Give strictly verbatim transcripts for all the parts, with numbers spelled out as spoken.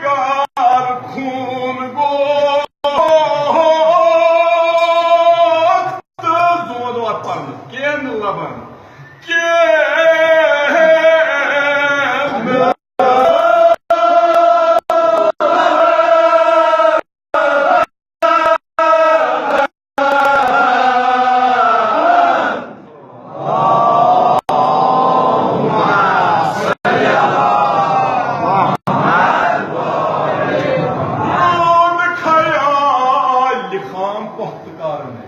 یار خوٗن گوٚو تہٕ دود وَتھ پَرنَس کینٛہہ نہٕ لَبان، کینٛہہ نہٕ روٗد خیال لِکھام پۄختہٕ کارنَے،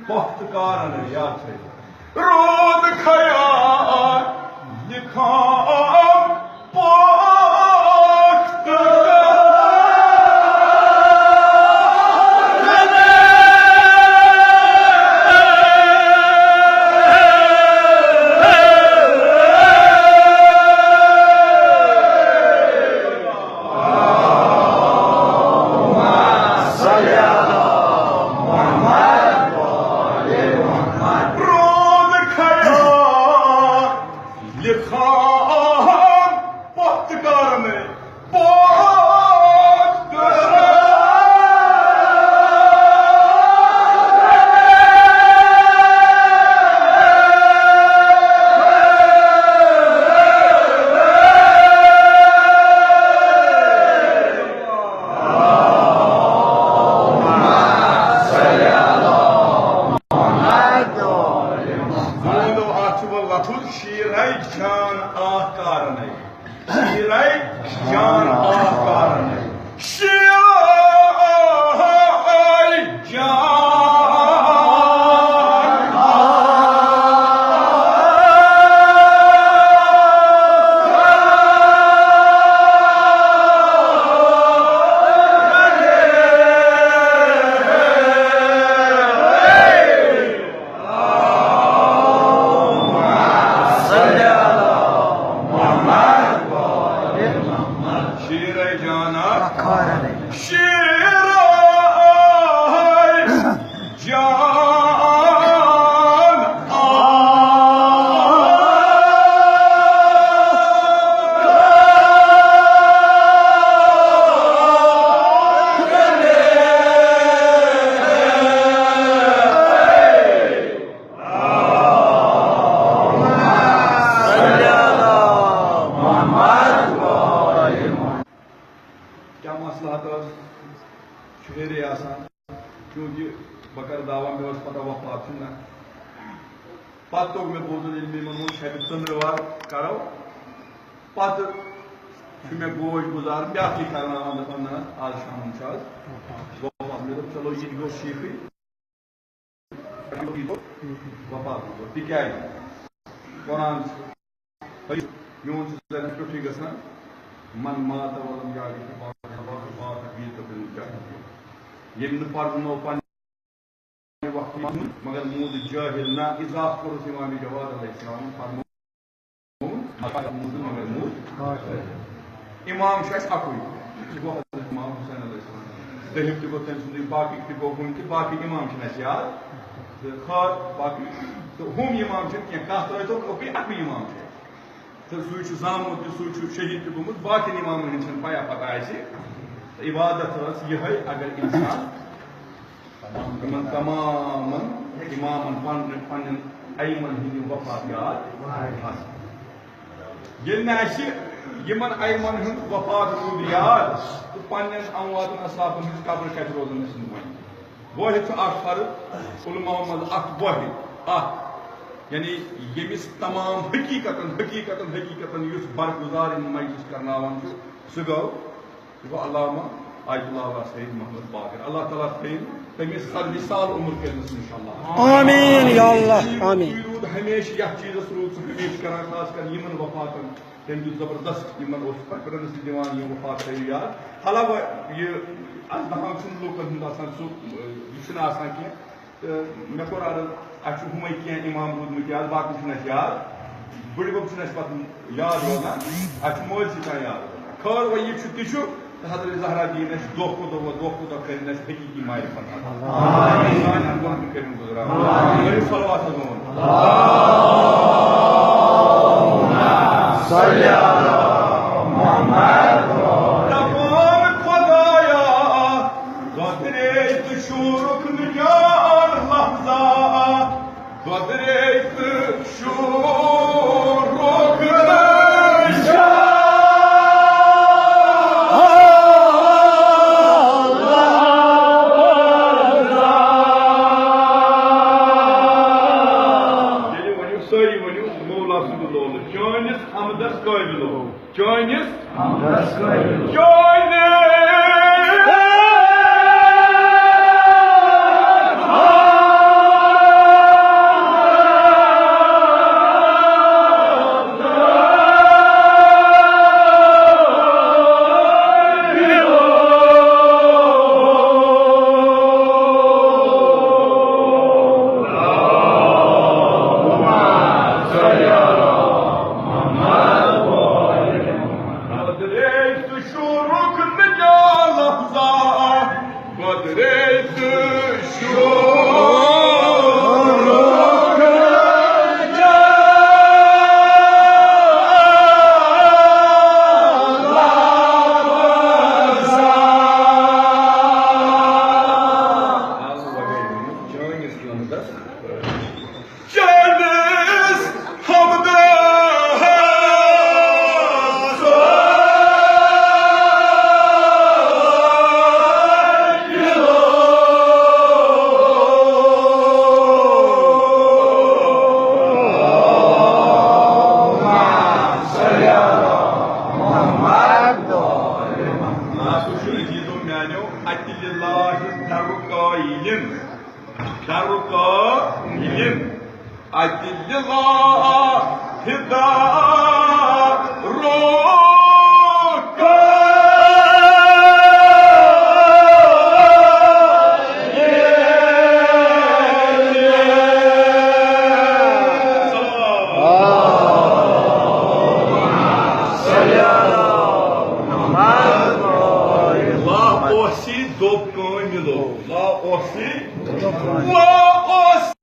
پۄختہٕ کارنَے یاد تھٲیِو۔ روٗد خیال لِکھام پۄختہٕ کارنَے۔ روٗد خیال لِکھام پۄختہٕ کارنَے، پۄختہٕ کارنَے۔ ووٚنُو اَتھ چھُ وۄنۍ وۄتھُن شیٖرَے جان اَکھ کارنَے۔ شیٖرَے جان اَکھ کارنَے۔ شیٖرَے جان اَکھ شیٖرَے جان اَکھ۔ شیٖرَے جان اَکھ۔ کیٛاہ مصلحت ٲس؟ چھُ ہیٚرے آسان، چوٗنٛکہِ بہٕ کَرٕ دعویٰ، مےٚ ٲس پَتہ وفات چھُنہٕ نہ۔ پَتہٕ توٚگ مےٚ بوزُن، ییٚلہِ مےٚ یِمَن ووٚن، شبِ ژٔنٛدٕروار کَرو، پَتہٕ چھُ مےٚ گوش گُزار بیٛاکھٕے کَرناوان، دَپان، نہ، آز شامَن چھُ آز وفات۔ مےٚ دوٚپ، چلو، یہِ تہِ گوٚو ٹھیٖکٕے۔ وفات گوٚو۔ تِکیٛازِ قرآن چھُ، میون چھُ زَن پیوٚٹھُے گژھان، من مات ولم یعرف الفاتحہ فقد مات میتۃ الجاہلیہ۔ ییٚمۍ نہٕ پَرنو پننہِ وقتہٕ منٛز، مگر موٗد جٲہِل۔ نہ، اضافہٕ کوٚرُس امام جواد علیہ السلام، فرموو، مگر موٗد، مگر موٗد۔ امام چھُ اَسہِ اَکُے، سُہ گوٚو حضرت امام حسین علیہ السلام۔ دٔہِم تہِ گوٚو تٔمۍ سُنٛدُے، باقٕے تہِ گوٚو ہُم تہِ، باقٕے امام چھِنہٕ اَسہِ یاد۔ تہٕ خٲر، باقٕے تہٕ ہُم امام چھِنہٕ کینٛہہ، کانٛہہ ترٛٲوتو، اَکُے، اَکُے امام چھُ اَسہِ۔ تہٕ سُے چھُ زامُت تہِ، سُے چھُ شہیٖد تہِ گوٚمُت، باقین امامن ہٕنٛز چھَنہٕ پَیہ پَتہ اَسہِ۔ تہٕ عبادت ٲس یِہوٚے، اگر اِنسان یِمن تمامن امامن پننہِ، پننٮ۪ن ائمن ہٕنٛدۍ یِم وفات یاد آسن۔ ییٚلہِ نہٕ اَسہِ یِمن ائمن ہُنٛد وفات روٗد یاد، تہٕ پننٮ۪ن امواتن اسلافن ہٕنٛز قبرٕ کتہِ روزن اَسہِ نہٕ وۄنۍ؟ واحد چھُ اکھ فرد، علماء منٛز اکھ واحد، اکھ، یعنی ییٚمِس تمام حقیقتن، حقیقتن، حقیقتن یُس برگزار یِم مجلس کرناوان چھُ، سُہ گوٚو، یہِ گوٚو علامہ آیت اللہ سید محمد باقر۔ اللہ تعالیٰ تھٲیِن تٔمِس سد وصال عمر کٔرِنَس انشاءاللہ۔ آمین یا اللہ، آمین۔ سُے روٗد ہمیشہِ یتھ چیٖزس روٗد سُہ ہمیشہِ کران، خاص کر یِمن وفاتن۔ تٔمۍ دیُت زبردست، یِمن اوس preference تہِ دِوان، یِم وفات تھٲیِو یاد۔ حالانکہ یہِ از دہان چھُنہٕ لوٗکن ہُنٛد آسان سُہ، یہِ چھُنہٕ آسان کینٛہہ۔ تہٕ مےٚ کوٚر عرض، اَسہِ چھُ ہُمَے کینٛہہ اِمام روٗدمٕتۍ یاد، باقٕے چھُنہٕ اَسہِ یاد۔ بٕڈِبَب چھُنہٕ اَسہِ پَتہٕ یاد روزان، اَسہِ چھُ مٲلۍ سٕے تام یاد روزان۔ خٲر وۄنۍ یہِ چھُ تہِ چھُ، تہٕ حضرت زہرا دِیِن اَسہِ دۄہ کھۄتہٕ دۄہ، دۄہ کھۄتہٕ دۄہ کٔرِن اَسہِ حقیٖقی معرفت عطا۔ سانٮ۪ن گۄنہَن کٔرِن گُزران۔ کٔرِو صلوات حضور۔ صلی علی محمد۔ عزیزو میانیو، اتہِ لِلہ درُک قٲیِم، درُک قٲیِم، اتہِ لِلہ درُک قٲیِم۔ لا اوسی دوٚپ کٲمِلو، لا اوسی، لا اوسی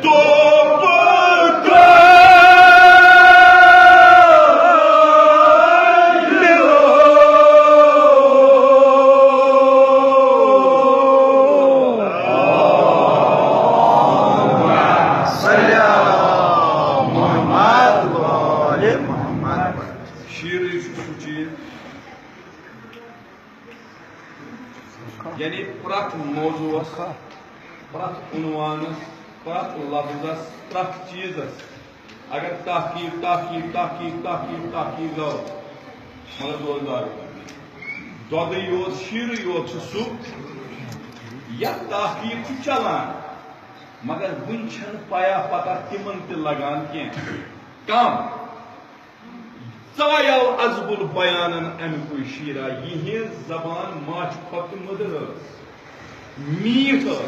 دوٚپ کٲمِلو۔ شیرٕے چھُ سُہ چیٖز، یعنی پرٛٮ۪تھ موضوعس، پرٛٮ۪تھ عنوانس، پرٛٮ۪تھ لفظس، پرٛٮ۪تھ چیٖزس اگر تحقیق، تحقیق، تحقیق، تحقیق، تحقیق گوٚو، مگر روزدار دۄدٕے یوت، شیرٕے یوت چھُ سُہ، یتھ تحقیق چھُ چلان، مگر وُنہِ چھنہٕ پیا پتہ تِمن تہِ لگان کینٛہہ۔ کم؟ ژایو عذب البیانن اَمہِ کُے شیرا، یِہٕنٛز زبان ماچھِ کھۄتہٕ تہِ مٔدٕر ٲس، میٖٹھ ٲس۔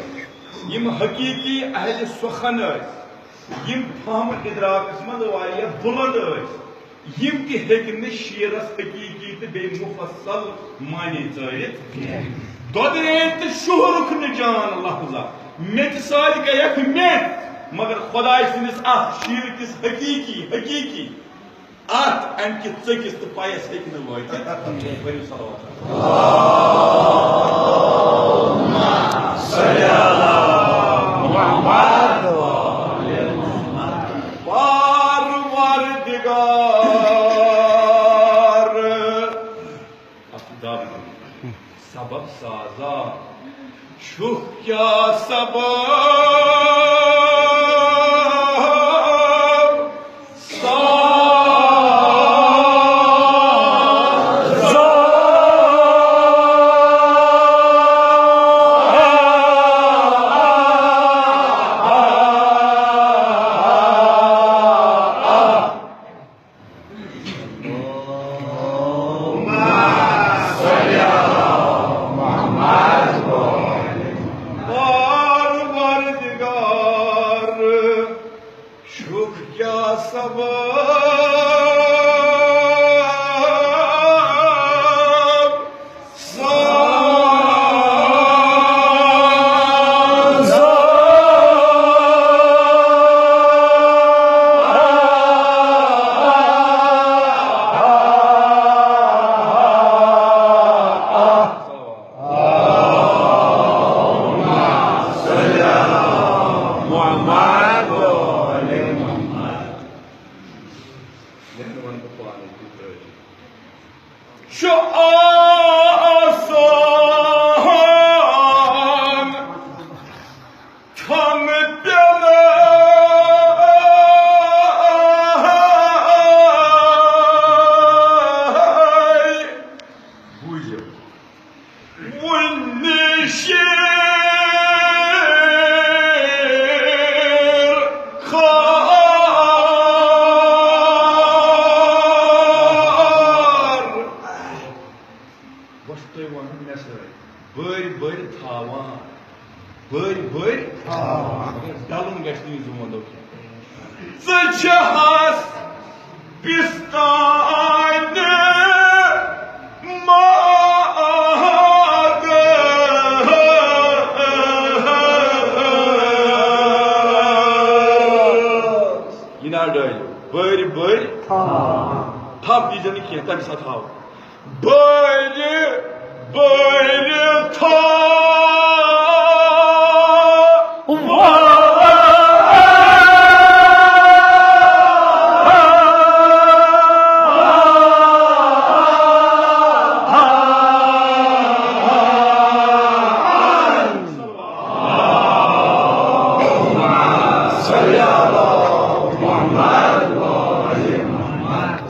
یِم حقیٖقی اہلِ سخن ٲسۍ، یِم فہم ادراکس منٛز واریاہ بُلند ٲسۍ، یِم تہِ ہیٚکۍ نہٕ شیرس حقیٖقی تہٕ بیٚیہِ مُفصل معنی ژٲرِتھ کینٛہہ۔ دۄدرے تہٕ شُہرُکھ نہٕ جان لفظا، میٚژِ سۭتۍ گٔیکھ میٚژ، مگر خۄداے سٕنٛدِس اتھ شیرٕ کِس حقیٖقی، حقیٖقی اتھ امہِ کہِ ژٔکِس تہٕ پَیَس ہیٚکہِ نہٕ وٲتِتھ۔ پٔرِو صلوات۔ پروردگار۔ اکھ دب۔ سبب سازا چھُکھ کیٛاہ سبب سازا؟ پروردگار، چھُکھ کیٛاہ سبب سازا؟ چھُ آسان کھٮ۪ن پیوٚن۔ بوٗزِو۔ وُنہِ شیر خار۔ گوٚژھ تُہۍ وَنُن مےٚ سۭتۍ، بٔرۍ بٔرۍ تھاوان۔ بٔرۍ بٔرۍ تھاوان۔ مگر ڈلُن گژھِ نہٕ یہِ زوٗن دۄہ کینٛہہ۔ ژٕ چھَہَس پِستانہِ ماگہٕ۔ دیٖزٮ۪و نہٕ کینٛہہ، تَمہِ ساتہٕ ہاو۔ بٔرۍ، بٔرۍ تھاو۔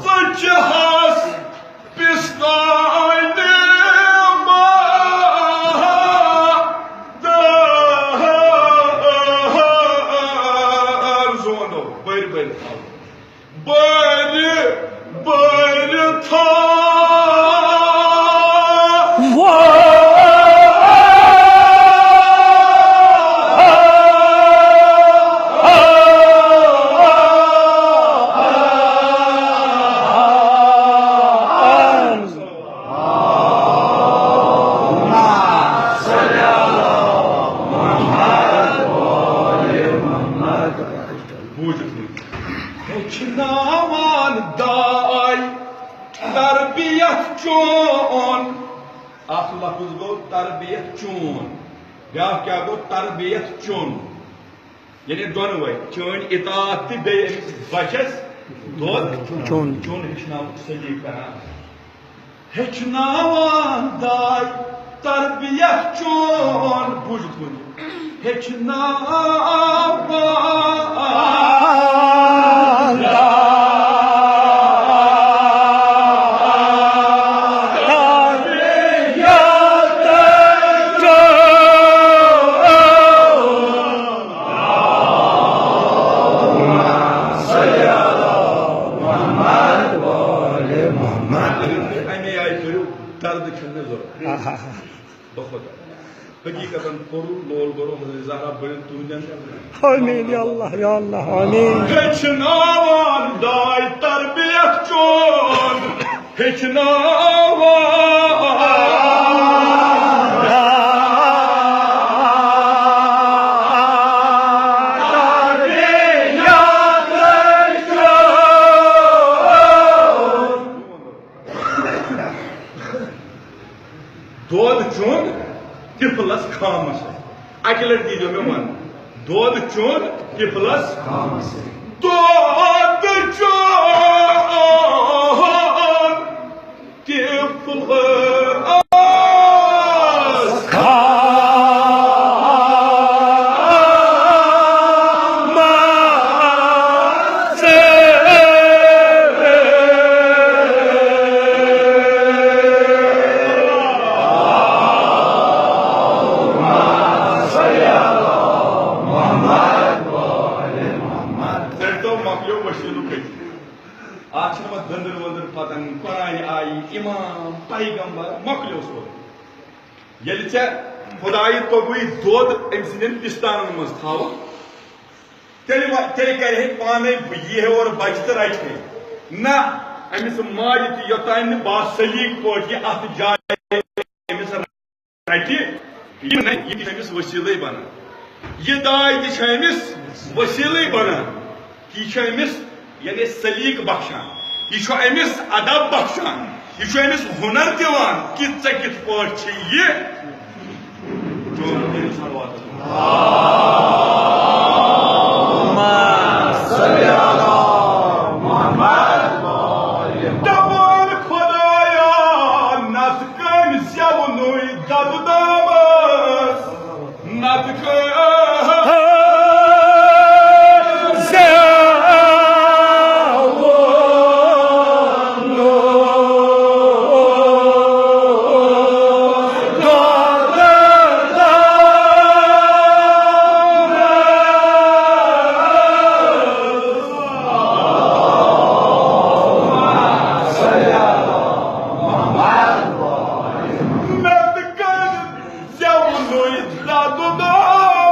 ژٕ چھِ ہس پِستانہِ ما دار۔ زونو، بٔرۍ بٔرۍ تھاو۔ بٔرۍ، بٔرۍ تھاو۔ بوٗزِتھ وۄنۍ۔ ہیٚچھناوان داے تربیت چون۔ اکھ لفظ گوٚو تربیت چون، بیٛاکھ کیٛاہ گوٚو؟ تربیت چون۔ یعنی دۄنوَے، چٲنۍ اطاعت تہِ بیٚیہِ أمِس بچس دۄد چون۔ چون ہیٚچھناوُن سلیٖقہٕ کران۔ ہیٚچھناوان داے تربیت چون، بوٗزِتھ ؤنِو۔ ہیٚچھناوان داے تربیت چون۔ اَمے آیہِ کٔرِو، دردٕ چھُنہٕ مےٚ ضروٗرت۔ آہا۔ بہٕ خۄدا۔ حقیٖقتاً کوٚرُن لول گوٚرُن حضرت زہرا بٔرِتھ تُہٕنٛدٮ۪ن۔ آمیٖن یا اللہ، یا اللہ، آمیٖن۔ ہیٚچھناوان داے تربیت چون، ہیٚچھناوان۔ دۄد چوٚن طفلس خامس۔ اکہِ لٹہِ دیٖزیو مےٚ ونہٕ۔ دۄد چوٚن طفلس خامس۔ دۄد چوٚن طفلس خامس۔ تٔمۍ دوٚپ، مۄکلیو وسیٖلُک أتی۔ اَتھ چھُنہٕ وۄنۍ دٔنٛدٕر ؤنٛدٕر پَتہٕ، قرآنہِ آیہِ، اِمام، پیغمبر، مۄکلیو سورُے۔ ییٚلہِ ژےٚ خۄدایہِ توٚگُے دۄد أمۍ سٕنٛدٮ۪ن پِستانَن منٛز تھاوُن، تیٚلہِ وَ-، تیٚلہِ کَرِ ہے پانَے، بہٕ یی ہے اورٕ بَچہِ تہٕ رَٹہِ ہے۔ نہ، أمِس ماجہِ تہِ یوٚتام نہٕ با سلیٖق پٲٹھۍ یہِ اَتھ جایہِ أمِس رَٹہِ، یہِ نہ، یہِ تہِ چھُ أمِس وسیٖلَے بَنان۔ یہِ داے تہِ چھِ أمِس وسیٖلٕے بنان۔ یہِ چھُ أمِس، یعنی، سلیٖقہٕ بخشان۔ یہِ چھُ أمِس ادب بخشان۔ یہِ چھُ أمِس ہُنر دِوان کہِ ژےٚ کِتھ پٲٹھۍ چھِ یہِ۔ دَپان خۄدایا، نَتہٕ کٔمۍ زٮ۪ونُے دَدٕ دامَس۔ نَتہٕ کٔمۍ نَتہٕ کٔمۍ زٮ۪ونُے دَدٕ دام۔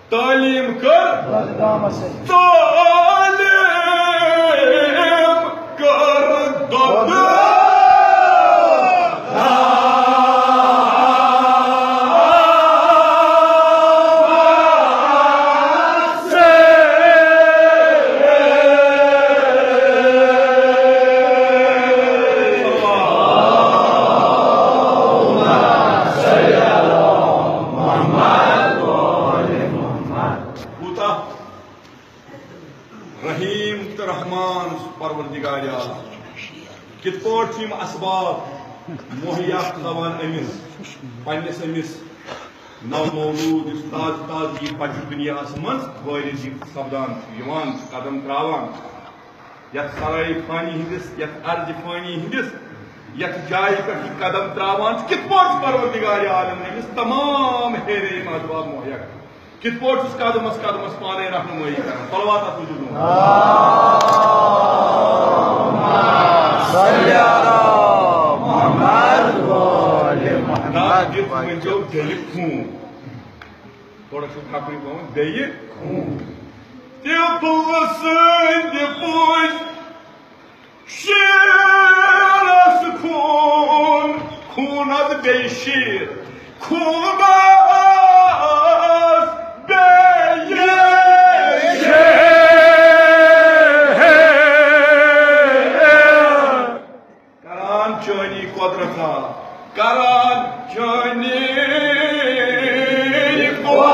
تعلیم کر۔ تعلیم کر دۄدٕ۔ کوٗتاہ رحیم تہٕ رحمان پروردگار عالم۔ کِتھ پٲٹھۍ چھِ یِم اسباب مہیا تھاوان أمِس، پننِس أمِس نو مولود، یُس تازٕ تازٕ یہِ پننِس دُنیاہس منٛز وٲرِد یہِ سپدان چھُ، یِوان چھُ، قدم تراوان چھُ، یتھ سرایہِ فانی ہٕنٛدِس، یتھ ارضِ فانی ہٕنٛدِس، یتھ جایہِ پٮ۪ٹھ یہِ قدم تراوان چھُ، کِتھ پٲٹھۍ چھُ پروردگار عالم أمِس تمام ہیرے یِم اسباب مہیا کران؟ کِتھ پٲٹھۍ چھُس قدمس قدمس پانے رہنمٲیی کران؟ صلوات اتھ وجود۔ صلی علی محمد و آل محمد۔ دَگ دِتھ ؤنۍزیو بیٚیہِ خوٗن۔ تھوڑا چھُ تھپری پٮ۪وان بیٚیہِ خوٗن۔ تہِ پھُلہٕ سٕنٛدِ پوٗتۍ شیٖرس خوٗن، خوٗنس بیٚیہِ شیٖر، خوٗنس بیٚیہِ شیٖر۔ کران چٲنی قۄدرتا، کران چٲنی قۄدرتا۔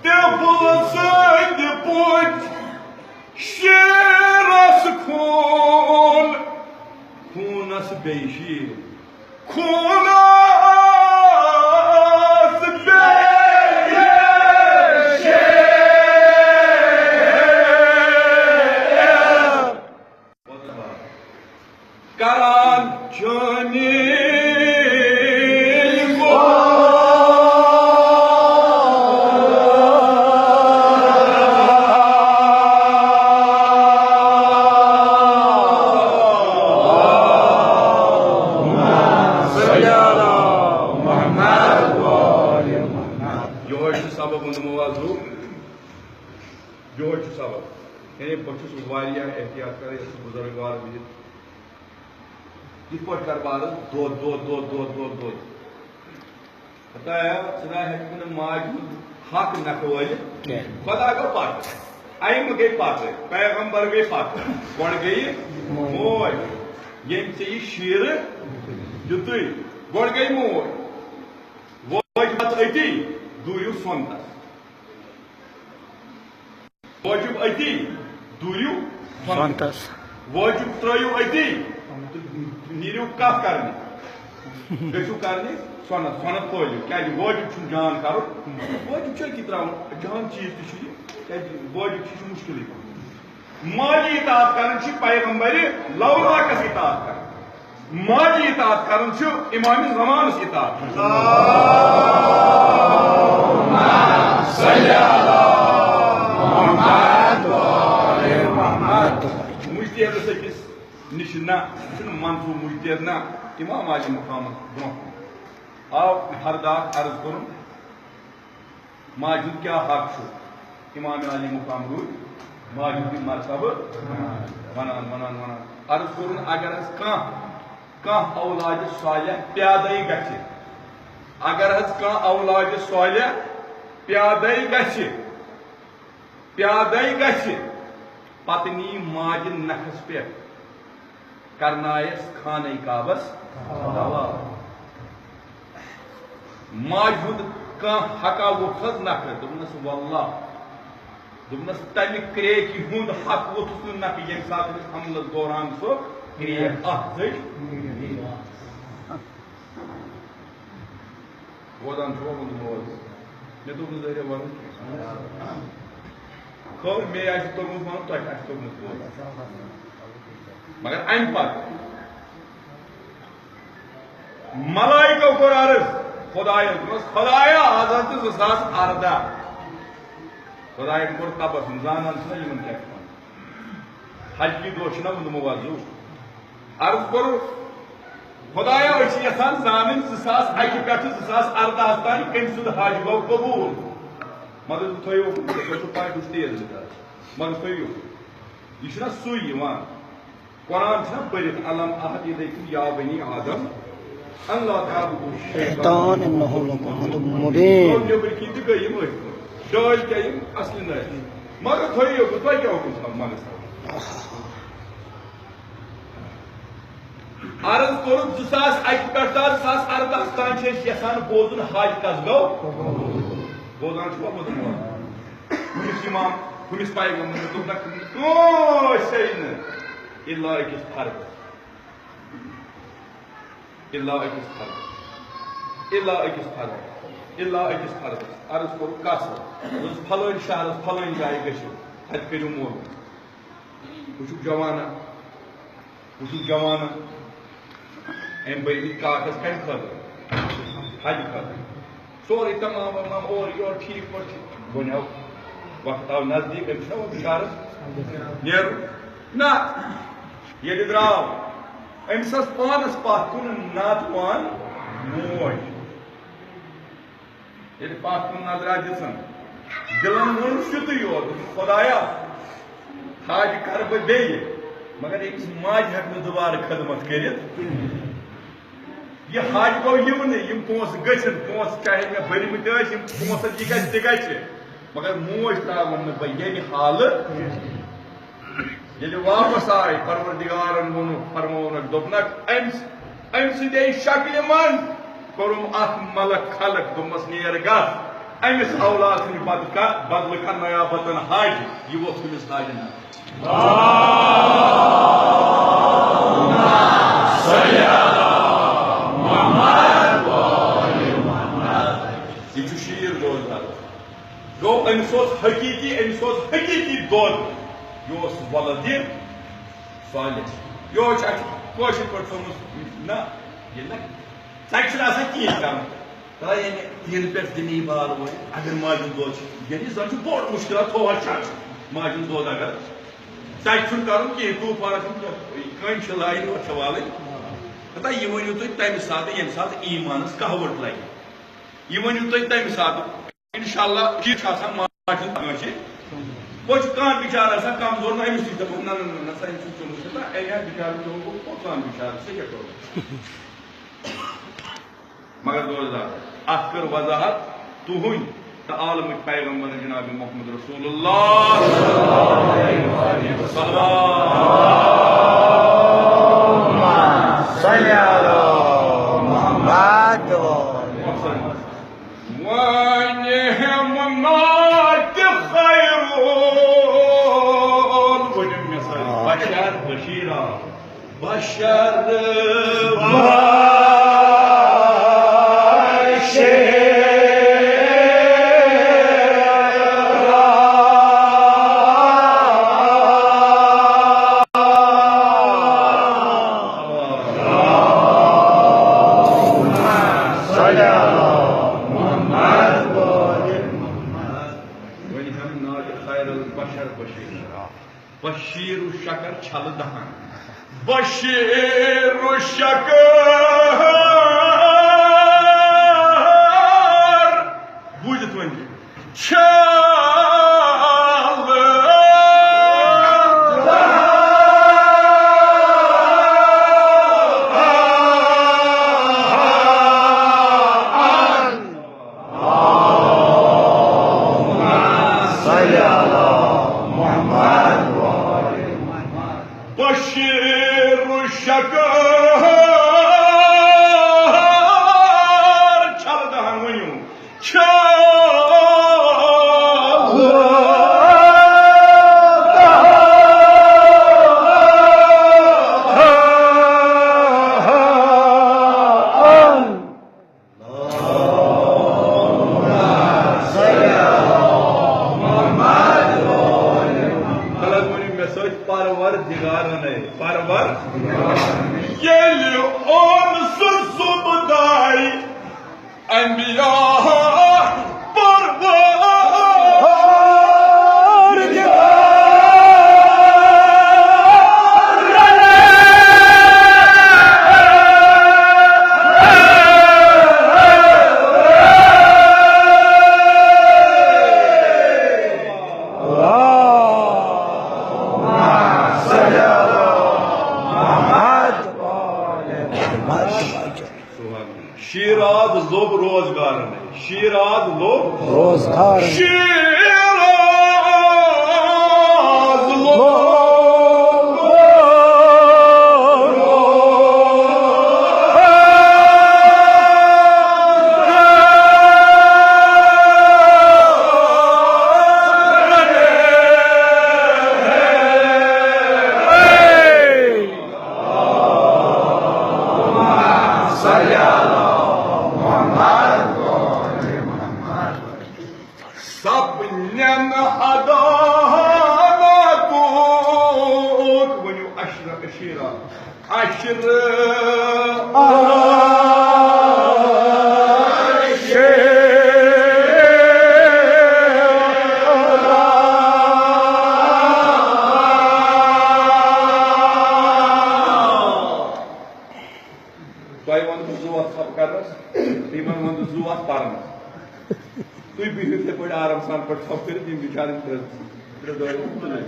تہِ پھُلہٕ سٕنٛدِ پوٗتۍ شیٖرس خوٗن، خوٗنس بیٚیہِ شیٖر، خوٗنس بیٚیہِ شیٖر۔ کران چٲنی یِہوٚے چھُ سبب ووٚنمُت۔ یِہوٚے چھُ سبب۔ یعنی بہٕ چھُس واریاہ احتیاط کران، یَتھ چھُ بُزرگ وار بِہِتھ۔ یِتھ پٲٹھۍ کَرٕ بہٕ عرض، دۄد، دۄد، دۄد، دۄد، دۄد، دۄد۔ خۄدایا، ژٕ نہ ہیٚککھ نہٕ ماجہِ ہُنٛد حق نکھٕ وٲلِتھ۔ کینٛہہ۔ خۄدا گوٚو پَتہٕ۔ اَمہِ گٔے پَتہٕ۔ پیغمبر گٔے پَتہٕ۔ گۄڈٕ گٔیہِ موج۔ موج۔ ییٚمۍ ژےٚ یہِ شیٖرٕ دیُتُے۔ گۄڈٕ گٔے موج۔ وٲج پَتہٕ أتی، دوٗرِو سۄنتَس۔ وٲجِب أتی، دوٗرِو سۄنتَس۔ سۄنتَس۔ وٲجِب ترٛٲیِو أتی، تہٕ نیٖرِو کَتھ کَرنہِ۔ گٔژھِو کَرنہِ سۄنت، سۄنت کھٲلِو۔ کیٛازِ وٲجِب چھُنہٕ جان کَرُن۔ وٲجِب چھُ أتی ترٛاوُن، جان چیٖز تہِ چھُ یہِ۔ کیٛازِ وٲجِب چھُ، یہِ چھُ مُشکِلٕے پَہَم۔ مالی اطاعت کَرٕنۍ چھِ پیغمبرِ لولاکَس اطاعت کَرٕنۍ۔ ماجہِ اطاعت کرُن چھُ امام زمانس اطاعت کرُن۔ اللہم صل علی محمد و آل محمد۔ مجتہدس أکِس نِش نہ، یہِ چھُنہٕ منصوٗب مجتہد نہ، امام عالی مقامس برونٛہہ کُن۔ آو ہر داغ عرض کوٚرُن۔ ماجہِ ہُنٛد کیٛاہ حق چھُ؟ امام عالی مقام روٗدۍ ماجہِ ہُنٛد یہِ مرتبہٕ ونان، ونان، ونان۔ عرض کوٚرُن، اگر حظ کانٛہہ، کانٛہہ اولاد صالح پیدَے گژھِ، اگر حظ کانٛہہ اولاد صالح پیدَے گژھِ، پیدَے گژھِ، پتہٕ نی ماجہِ نکھس پٮ۪ٹھ، کرنایس خانہ کعبس طواف۔ ماجہِ ہُنٛد کانٛہہ حقا ووٚتھ حظ نکھٕ، دوٚپنس، واللہ، دوٚپنس، تمہِ کرٛیکہِ ہُنٛد حق ووٚتھُس نہٕ نکھٕ، ییٚمہِ ساتہٕ أمِس حملس دوران سُہ کرٛیک اکھ زٔج۔ بوزان چھُوا ووٚنمُت اوس؟ مےٚ دوٚپ نہٕ ظٲہرِ وَنُن کینٛہہ۔ خٲر، مے آسہِ توٚگمُت وَنُن، تۄہہِ آسہِ توٚگمُت بوزُن۔ مگر اَمہِ پَتہٕ ملائکو کوٚر عرض خۄدایَس، دوٚپمَس، "خۄدایا، آز حظ چھُ زٕ ساس اَرداہ۔" خۄدایَن کوٚر تبسم، زانان چھِنہ یِمَن کیٛاہ چھُ وَنان۔ حج کہِ دۄہ چھُنہ ووٚنمُت وۄزُو۔ عرض کوٚر، "خۄدایا، أسۍ چھِ یَژھان زانٕنۍ زٕ ساس اَکہِ پٮ۪ٹھٕ زٕ ساس اَرداہَس تام کٔمۍ سُنٛد حج گوٚو قبوٗل؟" مگر تُہۍ تھٲیِو، تُہۍ چھِو پَے، بہٕ چھُس تیز مِزاج۔ مگر تھٲیِو، یہِ چھُنہ سُے یِوان۔ قرآن چھا پٔرِتھ، "الم اعہد الیکم یا بنی آدم ان لا تعبدوا الشیطان انہ لکم عدو مبین۔" گوٚو نیٚبٕرۍ کِنۍ تہِ گٔے یِم أتھۍ پٲٹھۍ۔ ڈٲلۍ کیٛاہ یِم اصلہِ نٲلۍ۔ مگر تھٲیِو یوکُن، تۄہہِ کیٛاہ حُکُم چھُ مگر؟ عرض کوٚرُکھ، زٕ ساس اَکہِ پٮ۪ٹھ تہٕ زٕ ساس اَرداہَس تام چھِ أسۍ یَژھان بوزُن، حج کَس گوٚو؟ بوزان چھُوا، بوزان چھُوا؟ ہُمِس اِمام، ہُمِس پیغمبرَس دوٚپ نہ کٲنٛسے نہٕ، الا أکِس فردَس، الا أکِس فردَس، الا أکِس فردَس، الا أکِس فردَس۔ عرض کوٚر کَس؟ دوٚپُس، فلٲنۍ شہرَس، فلٲنۍ جایہِ گٔژھِو، تَتہِ کٔرِو مولوٗم۔ وٕچھُکھ جوانا، وٕچھُکھ جوانا، أمۍ بٔرۍ مٕتۍ کاغذ کَمہِ خٲطرٕ؟ حج خٲطرٕ۔ سورُے تمام ومام اورٕ یورٕ ٹھیٖک پٲٹھۍ چھِ۔ وۄنۍ آو وقت، آو نزدیٖک، أمِس چھُنہ وۄنۍ بِچارَس نیرُن۔ نہ، ییٚلہِ درٛاو، أمِس ٲس پانَس پَتھ کُن ناتوان موج۔ ییٚلہِ پَتھ کُن نظرا دِژٕن، دِلَن ووٚنُس یُتُے یوت، دوٚپُس، "خۄدایا، حج کَرٕ بہٕ بیٚیہِ، مگر أمِس ماجہِ ہٮ۪کہٕ نہٕ دُبارٕ خدمت کٔرِتھ۔ یہِ حج گوٚو یِونٕے، یِم پونٛسہٕ گٔژھِن، پونٛسہٕ چاہے مےٚ بٔرمٕتۍ ٲسۍ، یِم پونٛسہٕ یہِ گژھِ تہِ گژھِ، مگر موج ترٛاوَن نہٕ بہٕ ییٚمہِ حالہٕ۔" ییٚلہِ واپس آے، پروردگارن ووٚنُکھ، فرموونکھ، دوٚپنکھ، "أمۍ س-، أمۍ سٕنٛدے شکلہِ منٛز کوٚرُم اکھ ملک خلق، دوٚپمس، 'نیر گژھ، أمِس اولاد سٕنٛدِ بدلہٕ کر، بدلہٕ کر نیابتن حج، یہِ ووٚتھ أمِس حج نہ.'" یہِ چھُ شیٖر روزدار۔ گوٚو، أمِس اوس حقیٖقی، أمِس اوس حقیٖقی دۄد۔ یہِ اوس ولد صالح۔ یہِ اوس اَسہِ کٲشِر پٲٹھۍ تھوٚومُت، نہ، یہِ نہ، ژَکہِ چھُنہٕ آسان کِہیٖنۍ کَرُن۔ ترٛایہِ أمۍ دِنہٕ پٮ۪ٹھ دِنہٕ یہِ بار وۄنۍ، اگر ماجہِ ہُنٛد دۄد چھُ، یعنی زَن چھُ بوٚڑ مُشکِلات تھوٚومُت چھُ ماجہِ ہُنٛد دۄد اگر ژَکہِ چھُنہٕ کَرُن کِہیٖنۍ، طوٗفانَس چھُنہٕ کینٛہہ، کٔنۍ چھِ لاینہِ، اورٕ چھِ والٕنۍ۔ ہتا یہِ ؤنِو تُہۍ تَمہِ ساتہٕ، ییٚمہِ ساتہٕ ایٖمانَس کہوَٹ لَگہِ۔ یہِ ؤنِو تُہۍ تَمہِ ساتہٕ۔ اِنشاءاللہ، ٹھیٖک چھُ آسان، ماجہِ ہُنٛد کٲنٛسہِ۔ وۄنۍ چھُ کانٛہہ بِچارٕ آسان کَمزور، نہ أمِس نِش دَپُن، نہ، نہ، نہ، نہ، سا أمۍ سُنٛد چوٚمُت چھُ، نہ، أمۍ ہا بِچارٕ چوٚمُت، گوٚو کانٛہہ بِچارٕ، سُہ کیٛاہ کَرو؟ مگر دوستو، اَتھ کٔر وضاحت تُہٕنٛدۍ تہٕ عالمٕکۍ پیغمبر جناب محمد رسول اللہ۔ صلی اللہ محمد۔ ونعمات خیر، ؤنِو مےٚ سۭتۍ، بشر بشیرا، بشر بشیرا۔ ؤنۍ ہم ناز خیر البشر بشیر۔ بشیر الشکر چھلہٕ دہن۔ بشیر الشکر۔ بوٗزِتھ ؤنۍ۔ چھلہٕ دہن۔ صلی علی محمد۔ بشیر الشکر۔ چھلہٕ دہن ؤنِو۔ چھلہٕ دہن۔ خلق ؤنِو مےٚ سۭتۍ، پروردگارن، پرور-، ییٚلہِ اوٚن سُہ زُبدٕ انبیاء پروردگار۔ شیراز لوٚب روزگارن، شیراز لوٚب روزگار۔ شیراز لوٚب سب نن ادا ناتوت، ؤنِو عشرہ عشیرہ، عشرہ۔ تۄہہِ ووٚنوُ زٕ وَتھ ژھۄپہٕ کرنَس، تِمن ووٚنوُ زٕ وَتھ پَرنَس۔ تُہۍ بِہِو یِتھَے پٲٹھۍ آرام سان پٲٹھۍ ژھۄپہٕ کٔرِتھ، یِم بِچارٕ ترٛےٚ، ترٛےٚ دۄہ تُلٕنۍ۔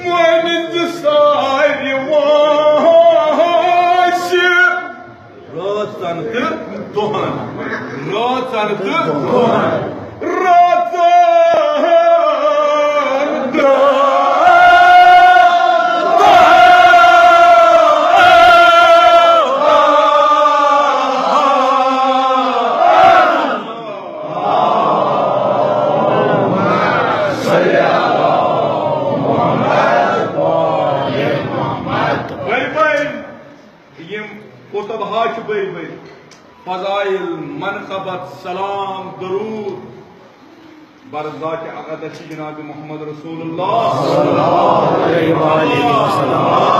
وۄنۍ زِ سارِ وٲنٛسہِ رٲژن تہٕ دۄہن۔ رٲژن تہٕ دۄہن۔ رٲژن تہٕ دۄہن۔ بٔڑۍ بٔڑۍ یِم کُتب ہا چھِ بٔڑۍ بٔڑۍ۔ فضائل، منقبت، سلام، درود بر ذات اقدس جناب محمد رسول اللہ صلی اللہ علیہ وآلہ وسلم۔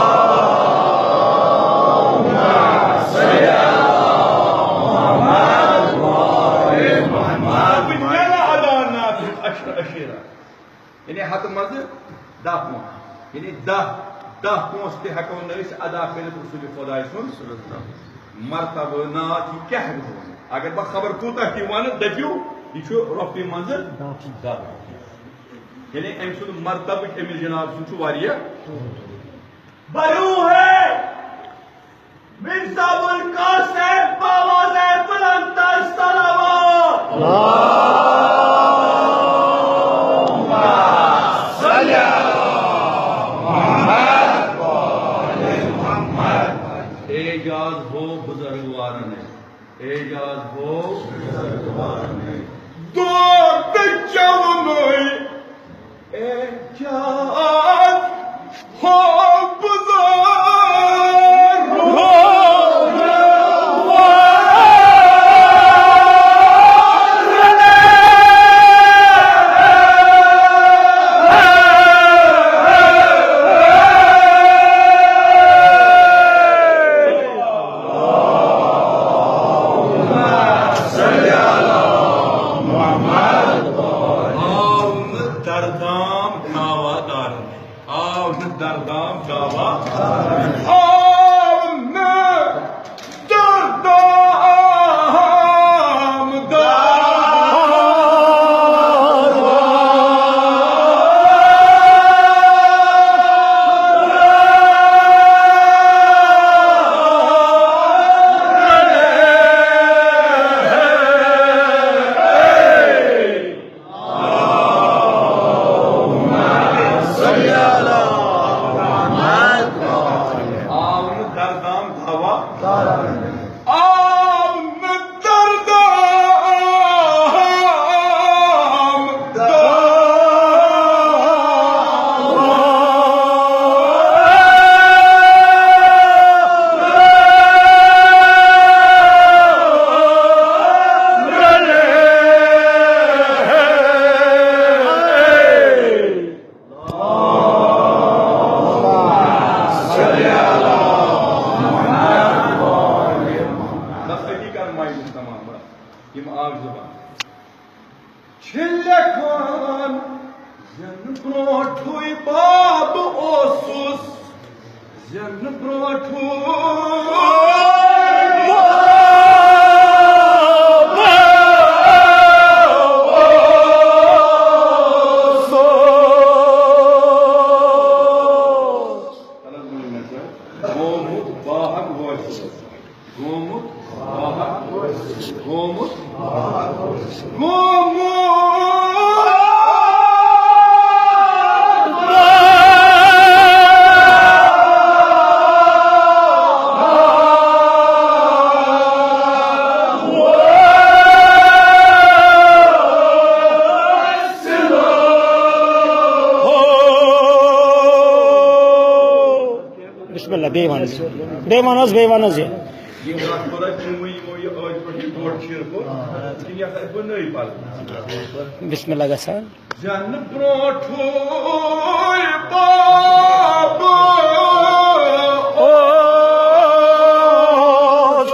بہٕ نیرٕ ادا ناتُک عشرہ عشیرہ۔ یعنی ہتہٕ منٛزٕ دَہ پونٛسہٕ۔ یعنی دَہ، دَہ پونٛسہٕ تہِ ہٮ۪کو نہٕ أسۍ ادا کٔرِتھ رسول خداے سُنٛد مرتبہٕ ناتھ۔ یہِ کیٛاہ ہٮ۪کہٕ بہٕ ؤنِتھ؟ اگر بہٕ خبر کوٗتاہ تہِ وَنہٕ، دٔپِو، یہِ چھُ رۄپیہِ منٛزٕ دَہ۔ یعنی أمۍ سُنٛد مرتبہٕ، أمِس جناب سُنٛد چھُ واریاہ۔ بروہے میر صاحب القاسم باواز بلند صلوات۔ اعجاز ہو بزرگوارن، اعجاز ہو بزرگوارن۔ دود چونوی اعجاز ہو بزرگ۔ آو نہٕ دردام دعویٰ دارن۔ آو نہٕ دردام دعویٰ۔ آو نہٕ دردام دعویٰ۔ آو نہٕ دردام دعویٰ۔ آو نہٕ دردام دعویٰ۔ یِم آکھ زٕ بند چھِ لیکھان، زٮ۪نہٕ برونٛٹھٕے باب اوسُس، زٮ۪نہٕ برونٛٹھٕے باب اوسُس۔ غلط بوٗز مےٚ، سر۔ گومُت باہک وٲصِل۔ گومُت باہک وٲصِل۔ گومُت باہک وٲصِل۔ گومُت باہک وٲصِل۔ بسم اللہ، بیٚیہِ وَن حظ۔ بیٚیہِ وَن حظ، بیٚیہِ وَن حظ یہِ۔ یِم رَٹھ کوٚر اَسہِ چوٗنٛہہ یِمو یہِ أتھۍ پٮ۪ٹھ یہِ ڈوٚڈ چیٖرٕ کوٚر، کِنہٕ یَتھ آسہِ بَنٲوِتھ پَتہٕ؟ بسم اللہ گژھان۔ زٮ۪نہٕ برونٛٹھٕے باب اوس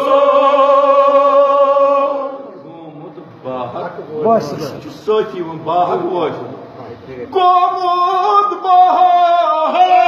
گومُت باہک وٲصِل۔ چھُ سۭتی یِوان باہک وٲصِل۔ گوٚمُت بہار۔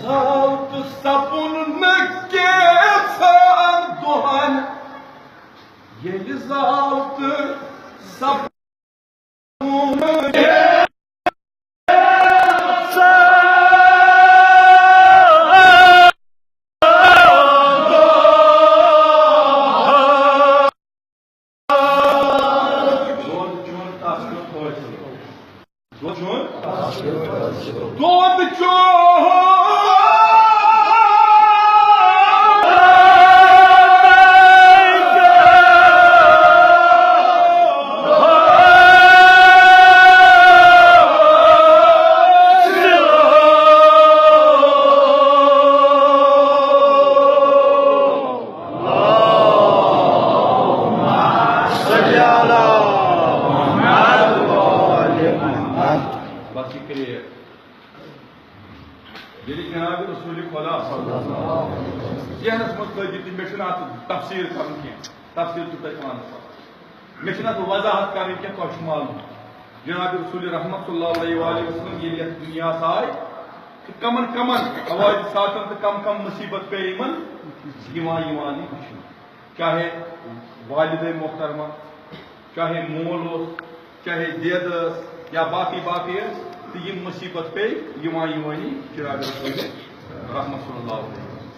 زاو تہٕ سپُن نہٕ کینٛژھن دۄہن، ییٚلہِ زاو تہٕ سپُن دۄد چوٚن۔ بس یہِ کریک۔ ییٚلہِ جناب رسول خدا صلی اللہ علیہ وسلم ذہنس منٛز تھٲوِو تہٕ مےٚ چھُنہٕ اتھ تفسیٖر کرُن کینٛہہ، تفسیٖر چھُ تۄہہِ پانس پتہ۔ مےٚ چھُنہٕ اتھ وضاحت کرٕنۍ کینٛہہ، تۄہہِ چھُ معلوم۔ جناب رسول رحمت صلی اللہ علیہ وآلہ وسلم ییٚلہِ یتھ دُنیاہس آے تہٕ کمن کمن حوادثاتن تہٕ کم کم مصیبت پیٚیہِ یِمن یِوان یِوان یہِ وٕچھنہٕ۔ چاہے والدہ محترمہ، چاہے مول اوس، چاہے دید ٲس، یا باقٕے باقٕے ٲسۍ، تہٕ یِم مُصیبت پیٚیہِ یِوان یِوانی جناب رسول رحمت صلی اللہ علیہ وسلم۔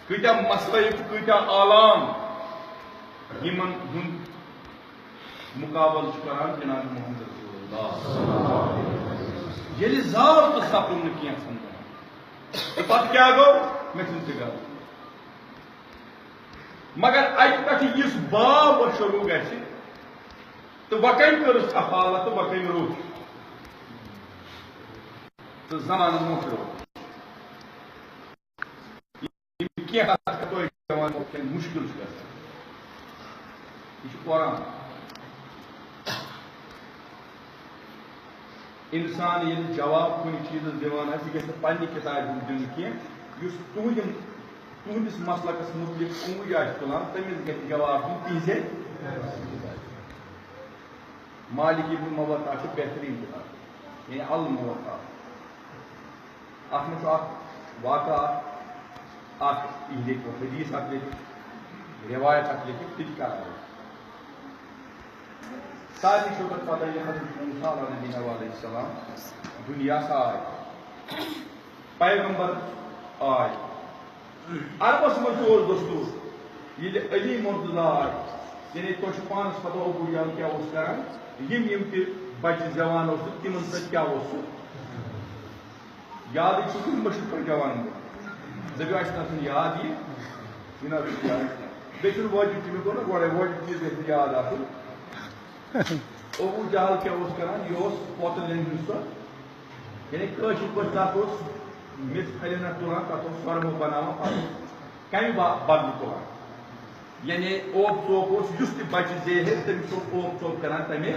کۭتیاہ مصائب تہٕ کۭتیاہ آلام یِمن ہُنٛد مُقابلہٕ چھُ کران جناب محمد رسول اللہ۔ ییٚلہِ زاو تہٕ سپُن نہٕ کینٛژھن دۄہن، تہٕ پتہٕ کیٛاہ گوٚو؟ مےٚ چھُنہٕ تہِ گوٚو۔ مگر اَتہِ پٮ۪ٹھٕ یُس باب وۄنۍ شروٗع گژھِ، تہٕ وۄنۍ کٔمۍ کٔرٕس کفالت تہٕ وۄنۍ کٔمۍ روٚٹ، تہٕ زمانہٕ موٚٹ روٚٹ۔ یِم کینٛہہ کتھ کرو أسۍ جوان، کینٛہہ مُشکِل چھُ گژھان۔ یہِ چھُ قرآن۔ اِنسان ییٚلہِ جواب کُنہِ چیٖزَس دِوان آسہِ، یہِ گژھِ نہٕ پننہِ کِتابہِ ہُنٛد دیُن کینٛہہ۔ یُس تُہنٛدِ، تُہنٛدِس مسلکَس مُتعلِق کوٗج آسہِ تُلان، تٔمِس گژھِ جواب دیُن تِہنٛزے۔ مالک ابن موطا چھُ بہتریٖن کِتاب، یعنی الموطا۔ اَتھ منٛز چھُ اکھ واقعہ اکھ، اکھ یِہنٛدِ حدیث اکھ لیکھِتھ، روایت اکھ لیکھِتھ، تہِ تہِ کران۔ سارنٕے چھو تۄہہِ پتہ، یہِ حضرت موسیٰ علیہ نبینا علیہ السلام دُنیاہس آے، پیغمبر آے۔ عربس منٛز تہِ اوس دستور، ییٚلہِ علی مرتضیٰ آے، یعنی تۄہہِ چھُ پانس پتہ ابو جہل کیٛاہ اوس کران، یِم یِم تہِ بچہِ زٮ۪وان اوس تہٕ تِمن سۭتۍ کیٛاہ اوس سُہ یادٕے چھُ کُنہِ مٔشِتھ پٲٹھۍ جوان گوٚمُت۔ دٔپِو، اَسہِ نہ چھُنہٕ یاد یہِ، یہِ نہ چھُنہٕ یاد کینٛہہ۔ بیٚیہِ چھُنہٕ وٲجِب تہِ، مےٚ گوٚو نہ گۄڈَے، وٲجِب چیٖز گژھِ نہٕ یاد آسُن۔ ابو جہل کیٛاہ اوس کران؟ یہِ اوس پوتٕلٮ۪ن ہُنٛد سُہ، یعنی کٲشِر پٲٹھۍ تَتھ اوس میٚژِ پھلہِ نہ تُلان، تَتھ اوس سۄرمہٕ بَناوان، پَتہٕ اوس کَمہِ با-، بدلہٕ تُلان۔ یعنی اوپ ژوپ اوس، یُس تہِ بَچہِ زیہے، تٔمِس اوس اوپ ژوپ کَران تَمے۔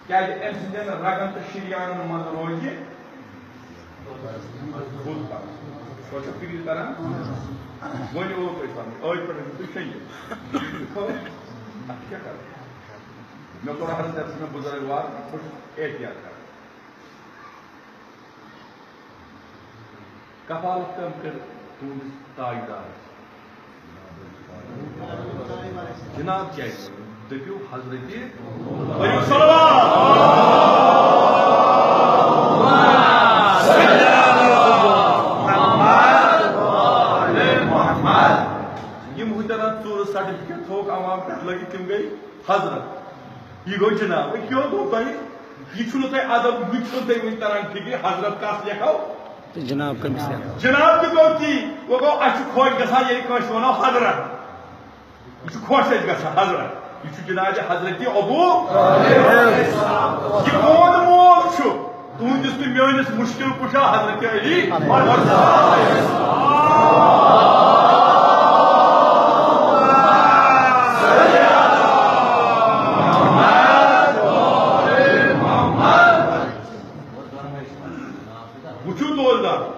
کیٛازِ أمۍ سٕنٛدٮ۪ن رَگَن تہٕ شِریانَن منٛز روزِ بُت پَتہٕ۔ تۄہہِ چھا فِکرِ تَران؟ وۄنۍ اوس تۄہہِ سَمجھ، أتھۍ پٮ۪ٹھ ٲسِو تُہۍ شیٚنگِتھ۔ اَتھ کیٛاہ کَرو؟ مےٚ کوٚر عرض، یَتھ چھُ مےٚ بُزرگ وار، بہٕ چھُس احتیاط کَران۔ کفالت کم کر تُہنٛدِس تاجدارس؟ جناب کیٛازِ؟ دٔپِو حضرت، پٔرِو صلوات۔ یِم ہُتٮ۪ن اَتھ ژوٗرٕ سرٹیفکیٹ تھوٚوُکھ عوام پٮ۪ٹھ لٲگِتھ، تِم گٔے حضرت۔ یہِ گوٚو جناب، أکیو گوٚو تۄہہِ، یہِ چھُنہٕ تۄہہِ ادب، یہِ چھُنہٕ تۄہہِ وُنہِ تران فِکرِ، حضرت کَس لیکھو؟ تہٕ جناب کٔمِس لیکھو؟ جناب تہِ گوٚو تی، وۄنۍ گوٚو اَسہِ چھُ خۄش گژھان ییٚلہِ کٲنٛسہِ وَنو حضرت، یہِ چھُ خۄش اَسہِ گژھان حضرت، یہِ چھُ جناب حضرت ابو۔ یہِ کون مول چھُ؟ تُہنٛدِس تہٕ میٲنِس مُشکِل کُشا حضرت علی۔ وٕچھِو دوستو،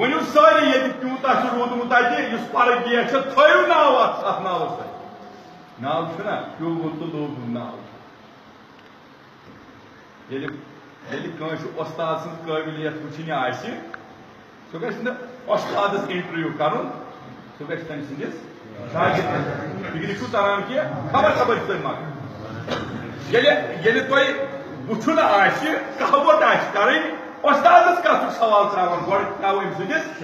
ؤنِو سٲری ییٚتہِ کیوٗتاہ چھُ روٗدمُت اَتہِ، یُس پرٕ گیٹ چھُ، تھٲیِو ناو اَتھ، اَتھ ناوَس پٮ۪ٹھ۔ ناو چھُنہ پیوٚمُت تہٕ لوگمُت ناو چھُ۔ ییٚلہِ، ییٚلہِ کٲنٛسہِ وۄستاد سٕنٛز قٲبلیت وٕچھِنۍ آسہِ، سُہ گژھِ نہٕ وۄستادَس انٹرویو کَرُن، سُہ گژھِ تٔمۍ سٕنٛدِس شاگردَس۔ فِکرِ چھُو تَران کہِ خبر خبر چھُ تۄہہِ مَگَر۔ ییٚلہِ، ییٚلہِ تۄہہِ وٕچھُن آسہِ، کَہوَت آسہِ کَرٕنۍ، وۄستادَس کَتھ چھُکھ سوال ترٛاوان؟ گۄڈٕ ترٛاوو أمۍ سٕنٛدِس۔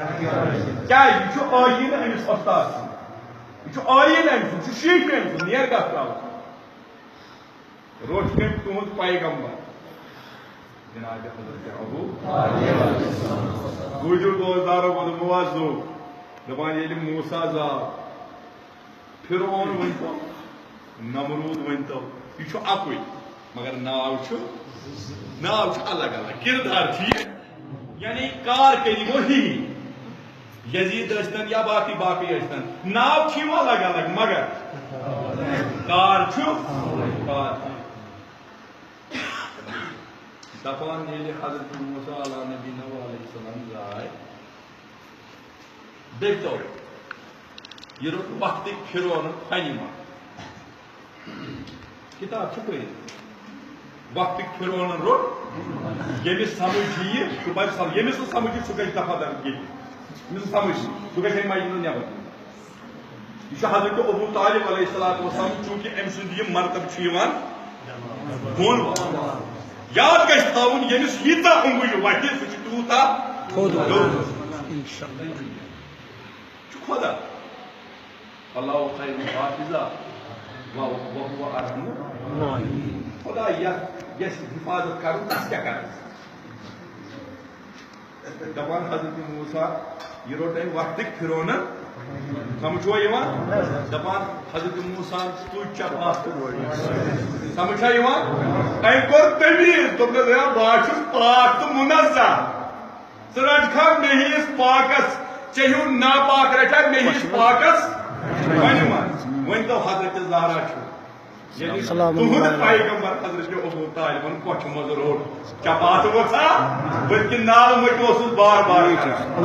کیٛازِ؟ یہِ چھُ ٲییٖن أمِس وۄستاد سُنٛد، یہِ چھُ ٲییٖن أمۍ سُنٛد، یہِ چھُ شیٖشہٕ أمۍ سُنٛد، نیر کَتھ ترٛاوو؟ روٚٹ کٔمۍ تُہُنٛد پیغمبر؟ جناب حضرت ابو۔ بوٗزِو دوستدارو، ووٚنمو حظ زوٚو۔ دَپان ییٚلہِ موسیٰ زاو، فرعون ؤنۍتو، نمروٗد ؤنۍتو، یہِ چھُ اَکُے، مگر ناو چھُ، ناو چھُ الگ الگ، کِردار چھُ یہِ۔ یعنی کار کٔرِو وہی۔ یزید ٲسۍتن یا باقٕے باقٕے ٲسۍتن، ناو چھُ یِوان الگ الگ، مگر کار چھُ، کار چھُ۔ دپان ییٚلہِ حضرت موسیٰ علیٰ نبینا علیہ السلام درٛاے، بیٚیہِ تو یہِ روٚٹ وقتٕکۍ فرعونن پننہِ منٛز۔ کتاب چھِ پٔرِتھ۔ وقتٕکۍ فرعونن روٚٹ، ییٚمِس سمجھ یِیہِ، سُہ پرِ سمجھ، ییٚمِس نہٕ سمجھ یِیہِ، سُہ گژھِ دفعہ در کِہیٖنۍ۔ ییٚمِس نہٕ سمجھ یِیہِ، سُہ گژھِ اَمہِ مجلسہٕ نٮ۪بر۔ یہِ چھُ حضرت ابو طالب علیہ الصلوۃ والسلام، چوٗنٛکہِ أمۍ سُنٛد یہِ مرتبہٕ چھُ یِوان بۄن۔ یاد گژھِ تھاوُن، ییٚمِس ییٖژاہ اونٛگُج وَتھِ، سُہ چھُ تیوٗتاہ تھوٚد۔ تھوٚد۔ چھُ خۄدا۔ اللہ خیر حافظہ و، و هو ارحم الراحمین۔ خدا یتھ یژھِ حفاظت کرُن، تس کیٛاہ کرس؟ دپان حضرت موسیٰ، یہِ روٚٹ أمۍ وقتٕکۍ فرعونن۔ سمجھ چھوا یِوان؟ دپان حضرت موسیٰ، تُج چپاتھ۔ سمجھ چھا یِوان؟ أمۍ کوٚر تمیٖز، دوٚپنس، ہے، بہٕ ہا چھُس پاک تہٕ منزہ۔ ژٕ رٹکھا مےٚ ہِوِس پاکس، ژےٚ ہیوٗ ناپاک رٹھا مےٚ ہِوِس پاکس؟ ؤنِو ما، ؤنۍ تو حضرت زہرا چھُ۔ ییٚلہِ السلام تُہُنٛد علیکم۔ پیغمبر حضرت ابو طالبن کۄچھِ منٛز روٚٹ، چپاتھ ؤژھا، بلکہِ ناو مٔتۍ اوسُس بار بار کران۔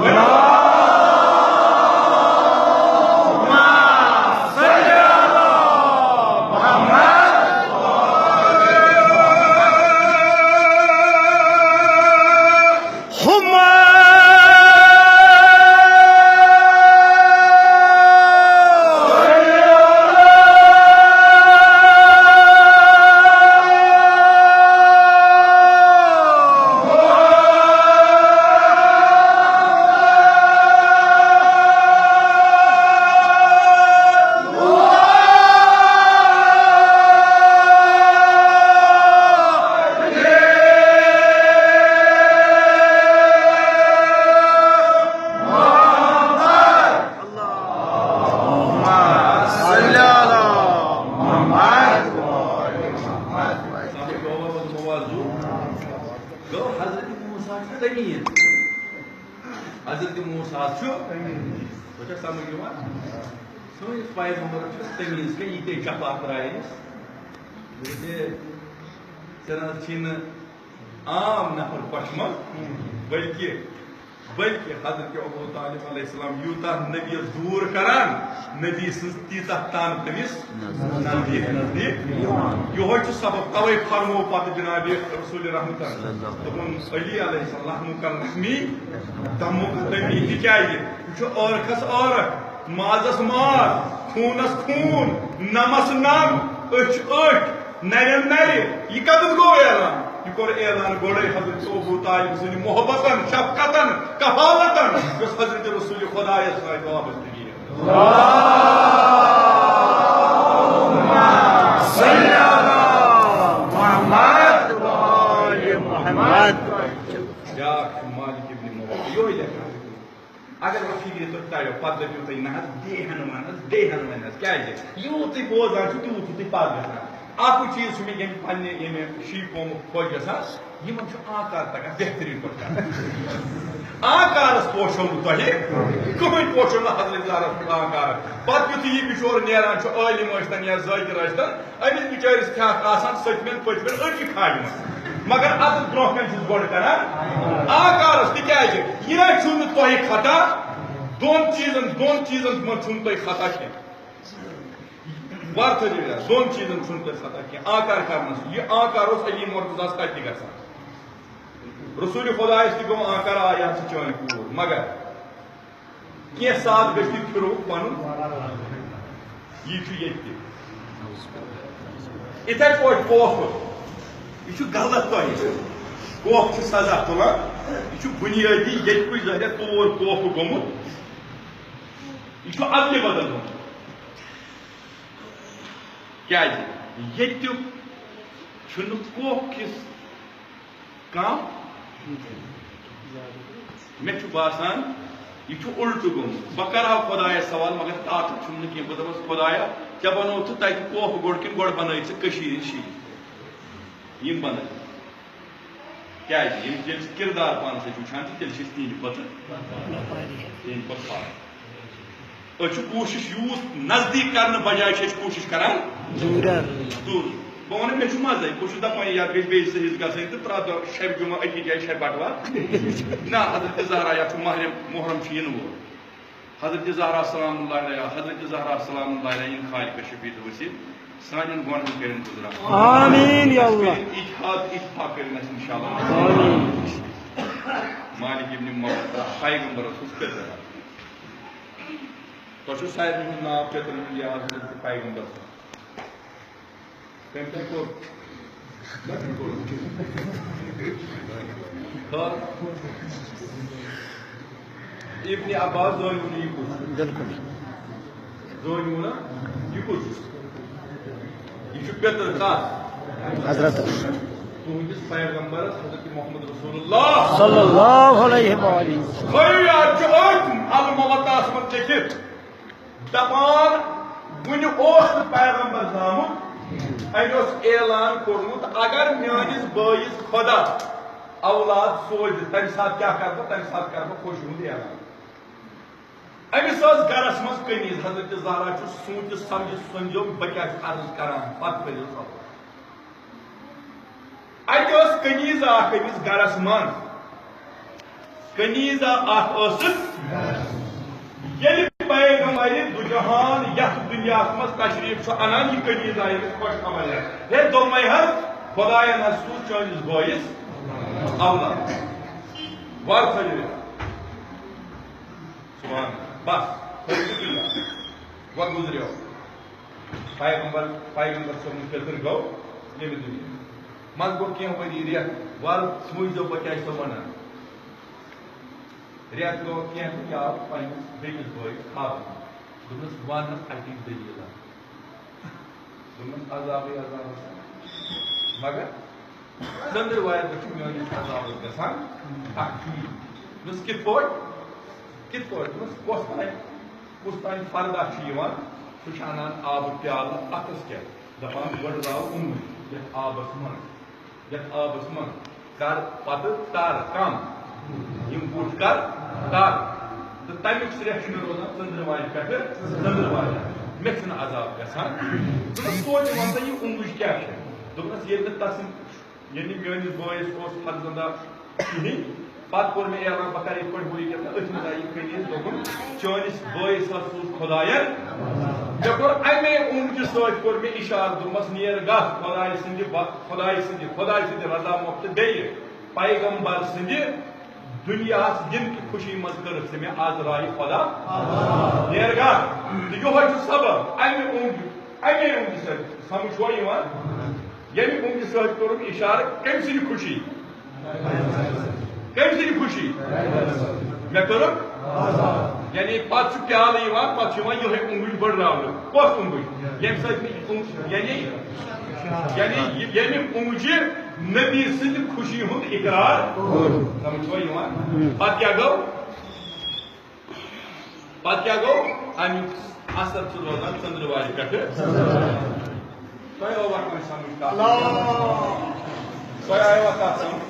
صبر گوٚو، موضوع گوٚو، حضرت موسیٰ چھُ زٔمیٖن۔ حضرت موسیٰ چھُ، تۄہہِ چھا سمجھ یِوان؟ سٲنِس پیغمبرس چھُ تمیٖز کینٛہہ، یہِ تہِ جفا ترٛایہِ أمِس۔ یہِ تہِ ژےٚ نہ حظ چھی نہٕ عام نفر پشمن، بلکہِ، بلکہِ حضرت ابو طالب علیہ السلام یوٗتاہ نبیَس دوٗر کران، نبی سٕنٛز تیٖژاہ تن تٔمِس نزدیٖک، نزدیٖک۔ یِہوٚے چھُ سبب، توے فرموو پتہٕ جناب رسول رحمتن، دوٚپُن، علی علیہ السلام، لحمک لحمی، دمک دمی، تِکیازِ یہِ چھُ ٲرکھس ٲرکھ، مازس ماز، خوٗنس خوٗن، نمس نم، أچھ أچھ، نرٮ۪ن نرِ۔ یہِ کتٮ۪تھ گوٚو اعلان؟ یہِ کوٚر اعلان گۄڈے حضرت ابو طالب سٕنٛدِ محبتن، شفقتن، کفالتن، یۄس حضرت رسول خدایس سۭتۍ وابستہٕ۔ صلی علی محمد و آل محمد۔ بیاکھ چھُ مالک ابن نوفل، یِہوٚے لیکھان۔ اگر وۄنۍ فِکرِ تُہۍ تَرِو، پَتہٕ دٔپِو تُہۍ، نہ حظ، بیٚیہِ ہَن وَن حظ، بیٚیہِ ہَن وَن حظ۔ کیٛازِ؟ یوٗت تُہۍ بوزان چھِو، تیوٗت چھُو تُہۍ پَتھ گژھان۔ اَکُے چیٖز چھُ مےٚ ییٚمہِ پنٛنہِ، ییٚمہِ شی قومُک خۄش گژھان، یِمن چھُ آنکار تگان بہتریٖن پٲٹھۍ کرُن۔ آنکارس پوشو نہٕ تۄہہِ، کٕہٕنۍ پوشو نہٕ حضرت زہرا سُنٛد آنکار۔ پتہٕ یُتھُے یہِ بِچور نیران چھُ، عٲلِم ٲسۍتن یا ذٲکِر ٲسۍتن، أمِس بِچٲرِس کھٮ۪کھ آسان سٔتمٮ۪ن پٔتمٮ۪ن أڑجہِ کھالمٕژ۔ مگر اَتھ برٛونٛہہ کنہِ چھُس گۄڈٕ کران آنکارس، تِکیازِ یہِ نہ چھُنہٕ تۄہہِ خطا، دۄن چیٖزن، دۄن چیٖزن منٛز چھُنہٕ تۄہہِ خطا کینٛہہ۔ وَرتھٕ جِگر، دۄن چیٖزن چھُنہٕ تۄہہِ خطا کینٛہہ۔ آنکار کرنس، یہِ آنکار اوس علی مرتضیٰ ہس تتہِ تہِ گژھان۔ رسول خدایس تہِ گوٚو آنکار، آ، یہِ ہسا چٲنۍ کوٗر۔ مگر کینٛہہ ساتھ گژھِ تہِ پھِرُن پنُن، یہِ چھُ ییٚتہِ تہِ۔ یِتھے پٲٹھۍ کوپھ، یہِ چھُ غلط تۄہہِ۔ کوپھ چھُ سزا تُلان، یہِ چھُ بُنیٲدی ییٚتہِ کُے ظٲہِر تور کوپھ گوٚمُت۔ یہِ چھُ ادلہِ بدل گوٚمُت۔ کیازِ؟ ییٚتیُک چھُنہٕ کوپھ کِس کم۔ مےٚ چھُ باسان، یہِ چھُ اُلٹہٕ گوٚمُت۔ بہٕ کرٕ ہا خۄدایَس سوال، مگر طاقت چھُم نہٕ کینٛہہ۔ بہٕ دَپَس، خۄدایا، ژےٚ بَنووُتھ تَتہِ کوپھ گۄڈٕ کِنہٕ گۄڈٕ بَنٲوِتھ ژٕ کٔشیٖرِ ہِنٛدۍ شیٖن؟ یِم بَنٲوِتھ۔ کیازِ؟ ییٚلہِ، ییٚلہِ ژٕ کِردار پانَس سۭتۍ وٕچھان چھِ، تیٚلہِ چھِ أسۍ تِہِنٛدِ کھۄتہٕ تِہِنٛدِ کھۄتہٕ پَتھ۔ أسۍ چھِ کوٗشِش یوٗت نزدیٖک کرنہٕ بجایہِ چھِ أسۍ کوٗشِش کران دوٗرَر۔ دوٗر۔ بہٕ وَنہٕ، مےٚ چھُ مَزَے، بہٕ چھُس دَپان، یَتھ گژھِ بیٚیہِ زٕ حِصہٕ گژھٕنۍ تہٕ پرٛٮ۪تھ دۄہ شبِ جُمعہ أکِس جایہِ شبِ بَٹوار۔ نہ، حضرت زہرا، یَتھ چھُ ماہِ محرم چھُ یِنہٕ وول۔ حضرت زہرا سلام اللہ علیہا، حضرت زہرا سلام اللہ علیہا یِن خالقس شفیع وسیع سانٮ۪ن گۄنہن کٔرِن گُزران۔ آمین یا اللہ۔ اجتہاد اتفاق کٔرِن اَسہِ انشاءاللہ۔ آمین۔ مالک ابن مغفرہ، پیغمبرس اوس پِتٕر۔ تۄہہِ چھُو سارنٕے ہُنٛد ناو پِترَن ہُنٛد یاد، حضرت پیغمبر۔ تٔمۍ کیٛاہ کوٚر؟ خٲر۔ ابن عباس زٲنِو نہٕ یہِ کُس چھُ؟ بِلکُل۔ زٲنِو نہ یہِ کُس چھُ؟ یہِ چھُ پِتٕر کَتھ؟ حضرت۔ تُہٕنٛدِس پیغمبرس حضرت محمد رسول اللہ۔ صلی اللہ علیہ وآلہ۔ تھٲیِو یاد، چھُ أتھۍ الموتاہَس منٛز لیکھِتھ۔ دپان، وُنہِ اوس نہٕ پیغمبر زامُت، أمۍ اوس اعلان کوٚرمُت، اگر میٲنِس بٲیِس خۄدا اولاد سوزِ، تمہِ ساتہٕ کیٛاہ کرٕ بہٕ؟ تمہِ ساتہٕ کرٕ بہٕ خۄشی ہُنٛد اعلان۔ أمِس ٲس گرس منٛز قمیٖض، حضرت زہرا چھُ سوٗنٛچِتھ سمجھِتھ سُہ سمجھو بہٕ کیٛاہ چھُس عرض کران، پتہٕ کٔرِو سا۔ اَتہِ ٲس قمیٖض اکھ أمِس گرس منٛز۔ قمیٖضہ اکھ ٲسٕس۔ ییٚلہِ پیغمبر دُجہان یتھ دُنیاہس منٛز تشریف چھُ انان، یہِ قمیٖضہ أمِس خۄش خبر ہٮ۪تھ، ہے، دوٚپمَے حظ، خۄدایَن حظ سوٗز چٲنِس بٲیِس اولاد۔ وَر تھٲوِو یہِ۔ سبحان اللہ۔ بس، تھٲوِو تُہۍ یہِ۔ وۄنۍ گُزریو۔ پیغمبر، پیغمبر صٲبُن پِتٕر گوٚو ییٚمہِ دُنیا۔ منٛزٕ گوٚو کینٛہہ ؤری، رٮ۪تھ، وَلہٕ سوٗنٛچ زیو بہٕ کیٛاہ چھُسو وَنان۔ رٮ۪تھ گوٚو کینٛہہ تہٕ یہِ آو پنٛنِس بیٚکِس بٲیِس خابَس منٛز۔ دوٚپنَس، وَن حظ اَکٕے دٔلیٖلہ۔ دوٚپنَس، عذابٕے عذاب۔ مگر ژٔنٛدٕروارِ دۄہ چھُ میٲنِس عذابَس گژھان اَکھ چیٖز۔ دوٚپنَس، کِتھ پٲٹھۍ؟ کِتھ پٲٹھۍ؟ دوٚپنَس، کۄس تام، کُس تام فردہ چھُ یِوان، سُہ چھُ اَنان آبہٕ پیالہٕ اَتھَس کٮ۪تھ، دَپان، گۄڈٕ راو اوٚنٛگُج یَتھ آبَس منٛز، یَتھ آبَس منٛز، کَر پَتہٕ تَر کَم، یِم بُتھ کَر، تہٕ تَمیُک سرٛیٚہہ چھُ مےٚ روزان ژٔنٛدٕروارِ پٮ۪ٹھٕ ژٔنٛدٕروارِ۔ مےٚ چھُنہٕ عذاب گژھان۔ دوٚپمَس، توتہِ وَن سا، یہِ اوٚنٛگُج کیٛاہ چھِ؟ دوٚپنَس، ییٚلہِ نہٕ تَسٕنٛدِ، ییٚلہِ نہٕ میٛٲنِس بٲیِس اوس فرزنٛدہ کِہیٖنۍ، پَتہٕ کوٚر مےٚ اعلان، بہٕ کَرٕ یِتھ پٲٹھۍ ہُہ یہِ کیٛاہ تہٕ أتھۍ منٛز آیہِ یہِ کٔنیٖز، دوٚپُن، چٲنِس بٲیِس حظ سوٗز خۄدایَن۔ مےٚ کوٚر اَمے اوٚنٛگجہِ سۭتۍ، کوٚر مےٚ اِشارٕ، دوٚپمَس، نیر گژھ، خۄداے سٕنٛدِ با-، خۄداے سٕنٛدِ، خۄداے سٕنٛدِ رضا مۄکھ تہٕ بیٚیہِ پیغمبر سٕنٛدِ دُنیاہَس ییٚمہِ کہِ خوشی منٛز کٔرٕتھ ژےٚ مےٚ آز راے خۄدا۔ نیر گژھ۔ تہٕ یِہوٚے چھُ سبب اَمہِ اوٚنٛگجہِ، اَمے اوٚنٛگجہِ سۭتۍ۔ سمجھ چھُوا یِوان؟ ییٚمہِ اوٚنٛگجہِ سۭتۍ کوٚرُم اِشارٕ، کٔمۍ سٕنٛدِ خوشی؟ کٔمۍ سٕنٛدِ خوشی؟ مےٚ کٔرٕکھ؟ یعنی پتہٕ چھُ پیالہٕ یِوان، پتہٕ چھُ یِوان یِہوٚے اوٚنٛگُج بٔڑراونہٕ۔ کۄس اوٚنٛگُج؟ ییٚمہِ سۭتۍ نہٕ اوٚنٛگ-، یعنی، یعنی یہِ-، ییٚمہِ اوٚنٛگجہِ نبی سٕنٛدِ خوشی ہُنٛد اقرار کوٚر۔ سمجھ چھُوا یِوان؟ پتہٕ کیٛاہ گوٚو؟ پتہٕ کیٛاہ گوٚو؟ اَمیُک اثر چھُ روزان ژٔنٛدٕروارِ پٮ۪ٹھٕ۔ تۄہہِ آوا کٲنٛسہِ سمجھ کتھ؟ تۄہہِ آیوا کتھ سمجھ؟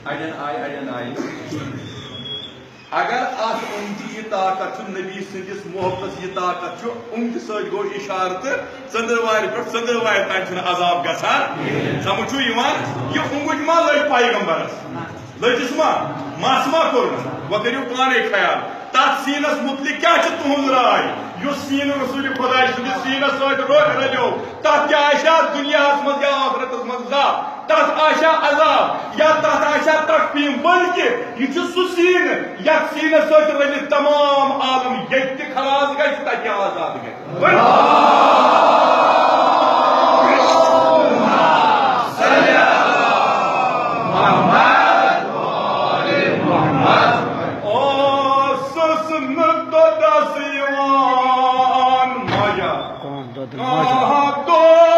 اَڑٮ۪ن آیہِ، اَڑٮ۪ن آیہِ۔ اگر اتھ اوٚنٛگجہِ یہِ طاقت چھُ، نبی سٕنٛدِس محبتس یہِ طاقت چھُ، اوٚنٛگجہِ سۭتۍ گوٚو اِشارٕ تہٕ ژٔنٛدٕروارِ پٮ۪ٹھ ژٔنٛدٕروارِ تام چھُنہٕ عذاب گژھان۔ سمجھ چھُ یِوان؟ یہِ اوٚنٛگُج ما لٔج پیغمبرس؟ لٔجِس ما؟ مس ما کوٚرُن؟ وۄنۍ کٔرِو پانے خیال۔ تتھ سیٖنس مُتعلق کیٛاہ چھِ تُہٕنٛز راے؟ یُس سیٖن رسول خۄداے سٕنٛدِس سیٖنس سۭتۍ رو-، رلیو، تتھ کیٛاہ آسہِ ہا دُنیاہس منٛز یا ٲخرتس منٛز زانٛہہ؟ تتھ آسہِ ہا عذاب یا تتھ آسہِ ہا تکفیٖن؟ بلکہِ یہِ چھُ سُہ سیٖن یتھ سیٖنس سۭتۍ رٔلِتھ تمام عالم ییٚتہِ تہِ خلاص گژھِ، تتہِ آزاد گژھِ۔ اوسُس نہٕ دۄدس یِوان مزٕ۔ کانٛہہ دۄدٕ ماجہِ۔ کانٛہہ دۄدٕ ماجہِ۔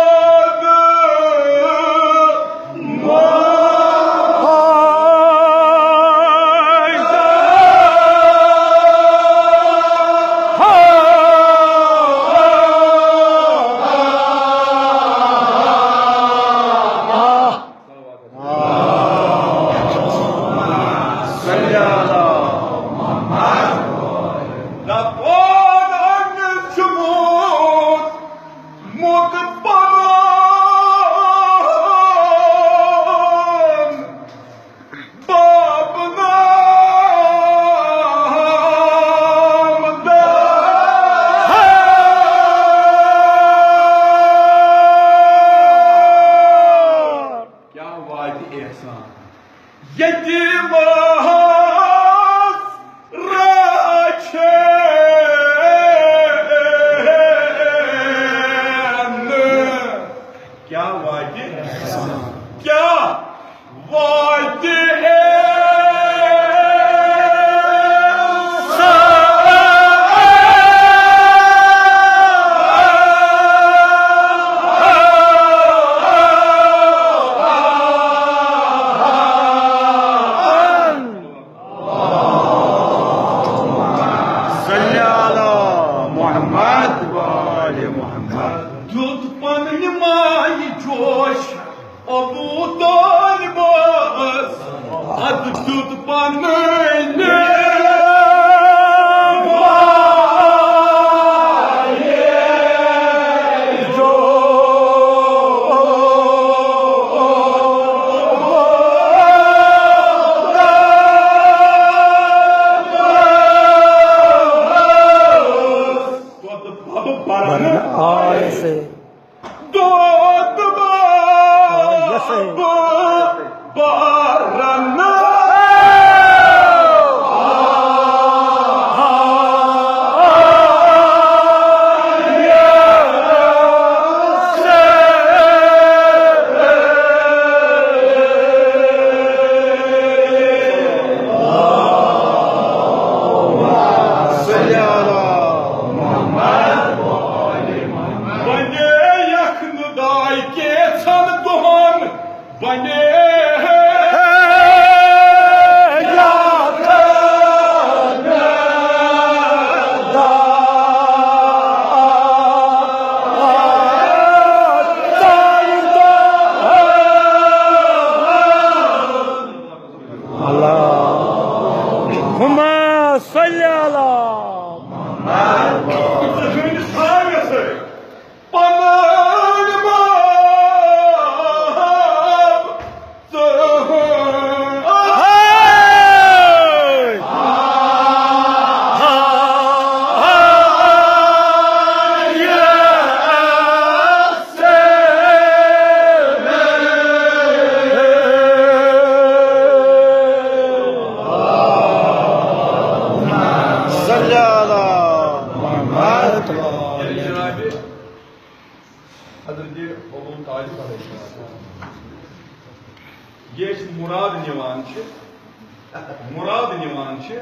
دپان أمِس چھُ موت، موت پران۔ باب نام دار۔ کیٛاہ واتہِ احسان یتیمس رچھن؟ کیٛاہ واتہِ؟ کیٛاہ واتہِ؟ صلی علی محمد و آل محمد۔ دیُت پنٕنۍ مایہِ جوش ابو طالبس، ادٕ دیُت پنٕنۍ مایہِ جوش۔ دۄدٕ بَب بَرنہٕ آے سے۔ دۄدٕ بَب یَسَے۔ بَرنہٕ آے سے۔ صلی علی محمد۔ بنے یکھ نہٕ داے کینٛژھن دۄہن، بنے یکھ نہٕ داے۔ اللہم یہِ أسۍ مُراد نِوان چھِ، مُراد نِوان چھِ،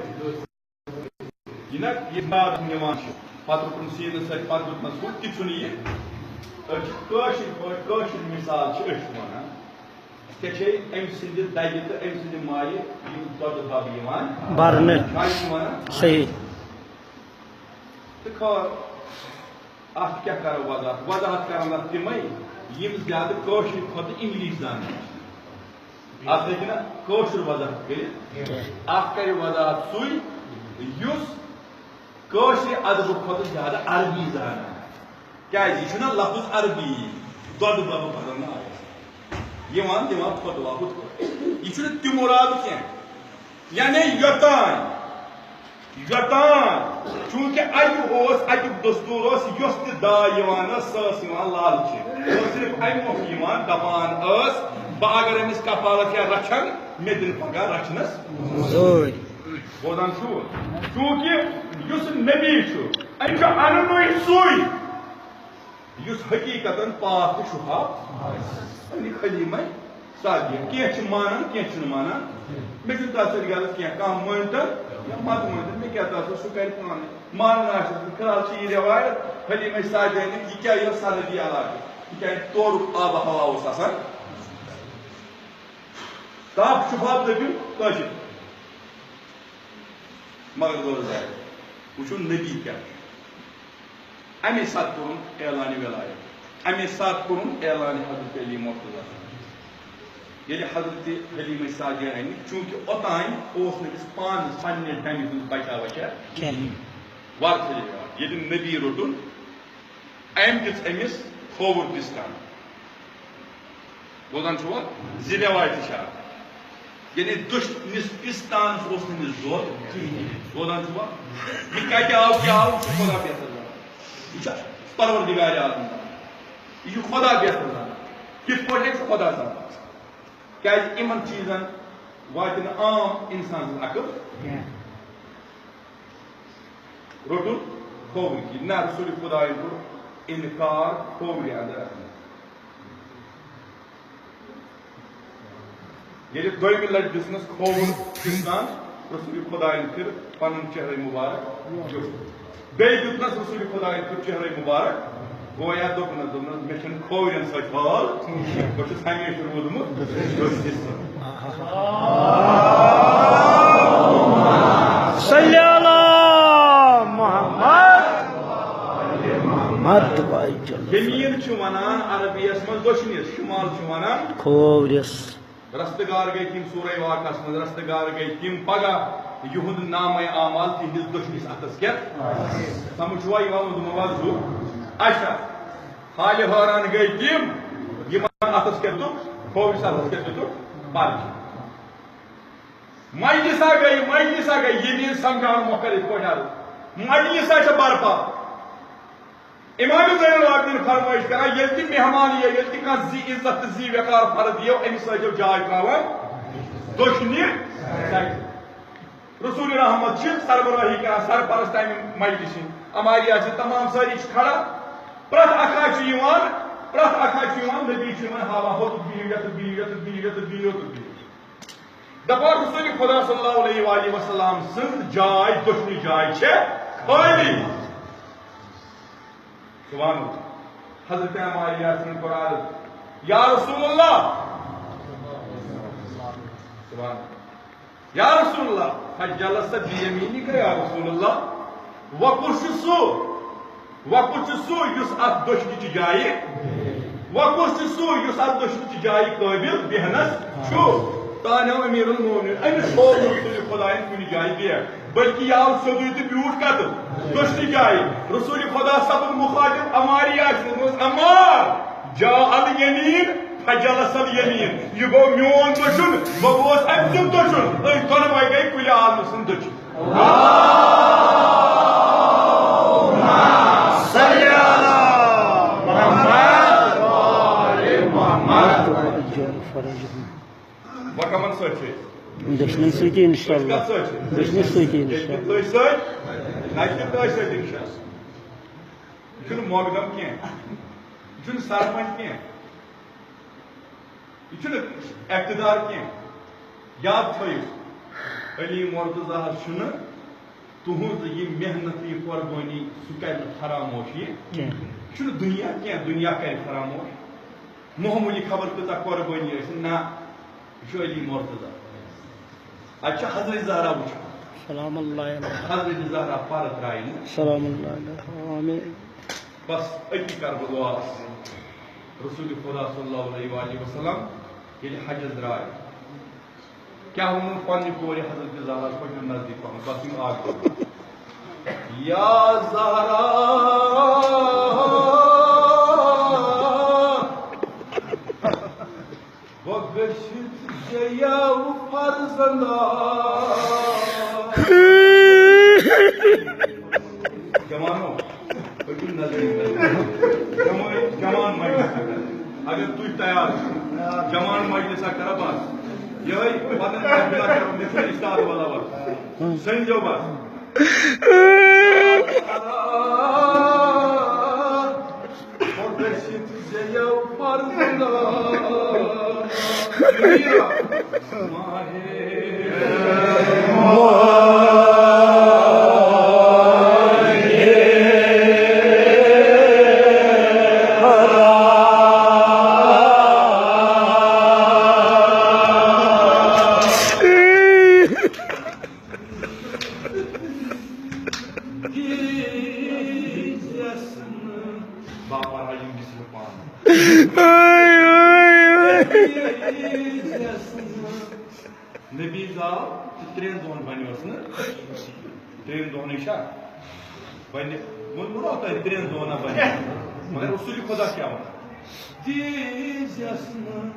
یہِ نہ یہِ مُراد نِوان چھِ، پَتہٕ رُکُن سیٖنَس سۭتۍ، پَتہٕ رُکنَس کُن، تہِ چھُنہٕ یہِ۔ أسۍ چھِ کٲشِر پٲٹھۍ، کٲشِر مِثال چھِ أسۍ وَنان۔ ژےٚ چھے أمۍ سٕنٛدِ دَگہِ تہٕ أمۍ سٕنٛدِ مایہِ یِم دۄدٕ بَبہٕ یِوان برنہٕ۔ چھا یِم وَنان؟ صحیح۔ تہٕ خٲر، اَتھ کیٛاہ کَرو وضاحت؟ وضاحت کَرَن اَتھ تِمَے، یِم زیادٕ کٲشِر کھۄتہٕ اِنٛگلِش زانان چھِ۔ اَتھ ہیٚکہِ نہٕ کٲشُر وضاحت کٔرِتھ۔ اَتھ کَرِ وضاحت سُے، یُس کٲشرِ ادبہٕ کھۄتہٕ زیادٕ عربی زانان۔ کیٛازِ؟ یہِ چھُنہ لفظ عربی، دۄدٕ بَبہٕ بدل نہٕ آیَس۔ یِوان دِوان فتوا ہُتھ پٲٹھۍ۔ یہِ چھُنہٕ تہِ مُراد کینٛہہ۔ یعنی یوٚتام، یوٚتام، چوٗنٛکہِ اَتہِ اوس، اَتیُک دستوٗر اوس، یۄس تہِ داے یِوان ٲس، سۄ ٲس یِوان لالچہِ۔ سۄ ٲس صرف اَمہِ مۄکھٕ یِوان، دَپان ٲس، بہٕ اگر أمِس کفالت یا رچھن، مےٚ دِنہٕ پگاہ رچھنس۔ زوٗرۍ۔ بوزان چھُو؟ چوٗنٛکہِ یُس نبی چھُ، أمۍ چھُ اَنُنُے سُے، یُس حقیٖقتاً پاک تہٕ شفاف آسہِ۔ یعنی حلیمے سعدیہ۔ کینٛہہ چھِ مانان، کینٛہہ چھِنہٕ مانان۔ مےٚ چھُنہٕ تَتھ سۭتۍ غرض کینٛہہ، کانٛہہ مٲنۍ تَن یا مت مٲنۍ تَن، مےٚ کیٛاہ تَتھ سۭتۍ، سُہ کَرِ پانَے۔ مانُن آسہِ نہٕ، فی الحال چھِ یہِ رٮ۪وایت حلیمے سعدیہ نِش، یہِ کیٛاہ یہِ سرحدی علاقہٕ، یہِ کیٛاہ تورُک آب و ہوا اوس آسان۔ تاپھ شفاف دٔپِو کٲشِر۔ مگر بوز، وٕچھِو نبی کیٛاہ چھُ۔ اَمے ساتہٕ کوٚرُن اعلانِ ولایت، اَمے ساتہٕ کوٚرُن اعلانِ حضرت علی مرتضیٰ۔ ییٚلہِ حضرت حلیمہ سعدیہ اَنہِ، چوٗنٛکہِ اوٚتام اوس نہٕ أمِس پانَس پنٛنہِ ڈَمہِ ہُنٛد بچا وچا کِہیٖنۍ۔ وارٕ تھٲوِو یاد، ییٚلہِ نبی روٚٹُن، أمۍ دِژ أمِس کھووُر دِستان۔ بوزان چھُوا؟ زِ رٮ۪وایتہِ چھِ اکھ۔ یعنی دٔچھنِس پِستانَس اوس نہٕ أمِس دۄد کِہیٖنۍ۔ بوزان چھُوا؟ یہِ کَتہِ آو، کیٛاہ آو، یہِ چھُ خۄدا بہتر زانان۔ یہِ چھُ پروردگار عالم زانان۔ یہِ چھُ خۄدا بہتر زانان۔ کِتھ پٲٹھۍ چھُ خۄدا زانان؟ کیٛازِ یِمَن چیٖزَن واتہِ نہٕ عام اِنسان سٕنٛز عقل۔ روٚٹُن کھوورِ۔ نہ، رسول خدایَن کوٚر اِنکار کھوورِ اندر اژنَس۔ ییٚلہِ دوٚیمہِ لٹہِ دِژنَس کھووُر دِستان، رسول خدایَن پھِر پنُن چہرے مبارک بیوٚٹھ۔ بیٚیہِ دیُتنَس رسول خدایَن پھِر چہرے مبارک۔ گویا دوٚپنَس، دوٚپنَس، مےٚ چھَنہٕ کھوورٮ۪ن سۭتۍ حال، بہٕ چھُس ہمیشہِ روٗدمُت۔ صلی علی محمد۔ محمد واجل۔ یمیٖن چھُ وَنان عربیَس منٛز دٔچھنِس، شُمال چھُ وَنان کھوورِس۔ رستگار گٔے تِم سورہ واقعس منٛز، رستگار گٔے تِم پگاہ یِہُنٛد نامہ اعمال تِہنٛدِس دٔچھنِس اَتھس کٮ۪تھ۔ سمجھ چھُوا یِوان؟ ووٚنمُت ما زُو؟ اچھا، حالہِ حٲران گٔے تِم یِمن اَتھس کٮ۪تھ دیُتُکھ، کھوورِس اَتھس کٮ۪تھ دیُتُکھ پرچہِ۔ مجلسا گٔے، مجلسا گٔے، یمیٖن سمجھاونہٕ مۄکھر یِتھ پٲٹھۍ عرض۔ مجلسا چھِ برپا۔ امام زین العابدین فرمٲیش کران، ییٚلہِ تہِ مہمان یِیو، ییٚلہِ تہِ کانٛہہ ذی عزت تہٕ ذی وقار فرد یِیو، أمِس ٲسۍزیو جاے ترٛاوان دٔچھنہِ سایڈٕ۔ رسول رحمت چھِ سربراہی کران، سرپرست امہِ مجلسہِ ہٕنٛز۔ اماری آسہِ تمام سٲری چھِ کھڑا، پرٛٮ۪تھ اکھا چھُ یِوان، پرٛٮ۪تھ اکھا چھُ یِوان، نبی چھُ یِمن ہاوان، ہوٚتُتھ بِہِو، یَتَتھ بِہِو، یَتَتھ بِہِو، یَتَتھ بِہِو، یَتَتھ بِہِو۔ دَپان رسول خدا صلی اللہ علیہ وآلہ وسلم سٕنٛز جاے دٔچھنہِ جاے چھےٚ خٲلی۔ سبحان اللہ۔ حضرت عمار یاسین کوٚر عرض، یا رسول اللہ، سبحان اللہ۔ یا رسول اللہ، فجلس بیمینک یا رسول اللہ، وۄنۍ کُس چھُ سُہ، وۄنۍ کُس چھُ سُہ یُس اتھ دٔچھنہِ چہِ جایہِ، وۄنۍ کُس چھُ سُہ یُس اتھ دٔچھنہِ چہِ جایہِ قٲبِل بیہنس چھُ؟ تانۍ آو امیر المومنین، أمِس ہوو نہٕ رسول خدایَن کُنہِ جایہِ بیہہ، بلکہِ یہِ آو سیوٚدُے تہٕ بیوٗٹھ کتھ؟ دٔچھنہِ جایہِ۔ رسول خدا سپُد مخاطب عماری آسہِ، دوٚپمَس، عمار، جاء الیمین فجلس الیمین، یہِ گوٚو میون دٔچھُن، بہٕ گوس أمۍ سُنٛد دٔچھُن، أسۍ دۄنوَے گٔے کُلہِ عالمہٕ سٕنٛدۍ دٔچھُن۔ صلی علی محمد۔ وۄنۍ کَمَن سۭتۍ چھِ أسۍ؟ دٔچھنٮ۪ن سۭتی انشاءاللہ۔ أسۍ کَتھ سۭتۍ چھِ؟ دٔچھنہِ سۭتی ییٚلہِ انشاءاللہ۔ تہِ تٔتھۍ سۭتۍ، نَتہٕ تہِ تٔتھۍ سۭتۍ انشاءاللہ۔ یہِ چھُنہٕ مۄقدم کینٛہہ، یہِ چھُنہٕ سرپنچ کینٛہہ۔ یہِ چھُنہٕ اقتدار کینٛہہ۔ یاد تھٲیِو، علی مرتضیٰ ہَس چھُنہٕ تُہٕنٛز یہِ محنت، یہِ قۄربٲنی، سُہ کَرِ نہٕ فراموش یہِ۔ کینٛہہ۔ یہِ چھُنہٕ دُنیا کینٛہہ، دُنیا کَرِ فراموش۔ معموٗلی خبر کۭژاہ قۄربٲنی ٲسِن، نہ، یہِ چھُ علی مرتضیٰ۔ اَتہِ چھُ حضرت زہرا وٕچھُن۔ سلام اللہ علیہ۔ حضرت زہرا پَرٕ ترٛایہِ نہٕ۔ سلام اللہ علیہ۔ آمین۔ بس أتی کَرٕ بہٕ دُعا۔ رسول خدا صلی اللہ علیہ وآلہ وسلم ییٚلہِ حجس درٛاے، کیٛاہ ووٚنُن پننہِ کورِ حضرت زہرا؟ پٔکِو نزدیٖک پہم، بس یِم اکھ دۄہ۔ یا زہرا، بہٕ گٔژھِتھ زیو فرزندا۔ جوانو، پٔکِو نزدیٖک۔ جوان، جوان مجلس اگر، اگر تُہۍ تیار چھِو، جوان مجلس اگر بس۔ یِہوٚے پنٕنۍ محفل اگر، مےٚ چھُنہٕ استاد والا وقت۔ سٔنزیو بس۔ باپار آیہِ مِصرِ پانہٕ۔ نبی زاو تہٕ ترٛٮ۪ن دۄہن بنیوس نہٕ۔ ترٛٮ۪ن دۄہنٕے چھا؟ بنہِ، ووٚنمُت اوس تۄہہِ ترٛٮ۪ن دۄہن ہا بنہِ۔ مگر رسول خدا کیٛاہ وَنان؟ دیٖزٮ۪س نہٕ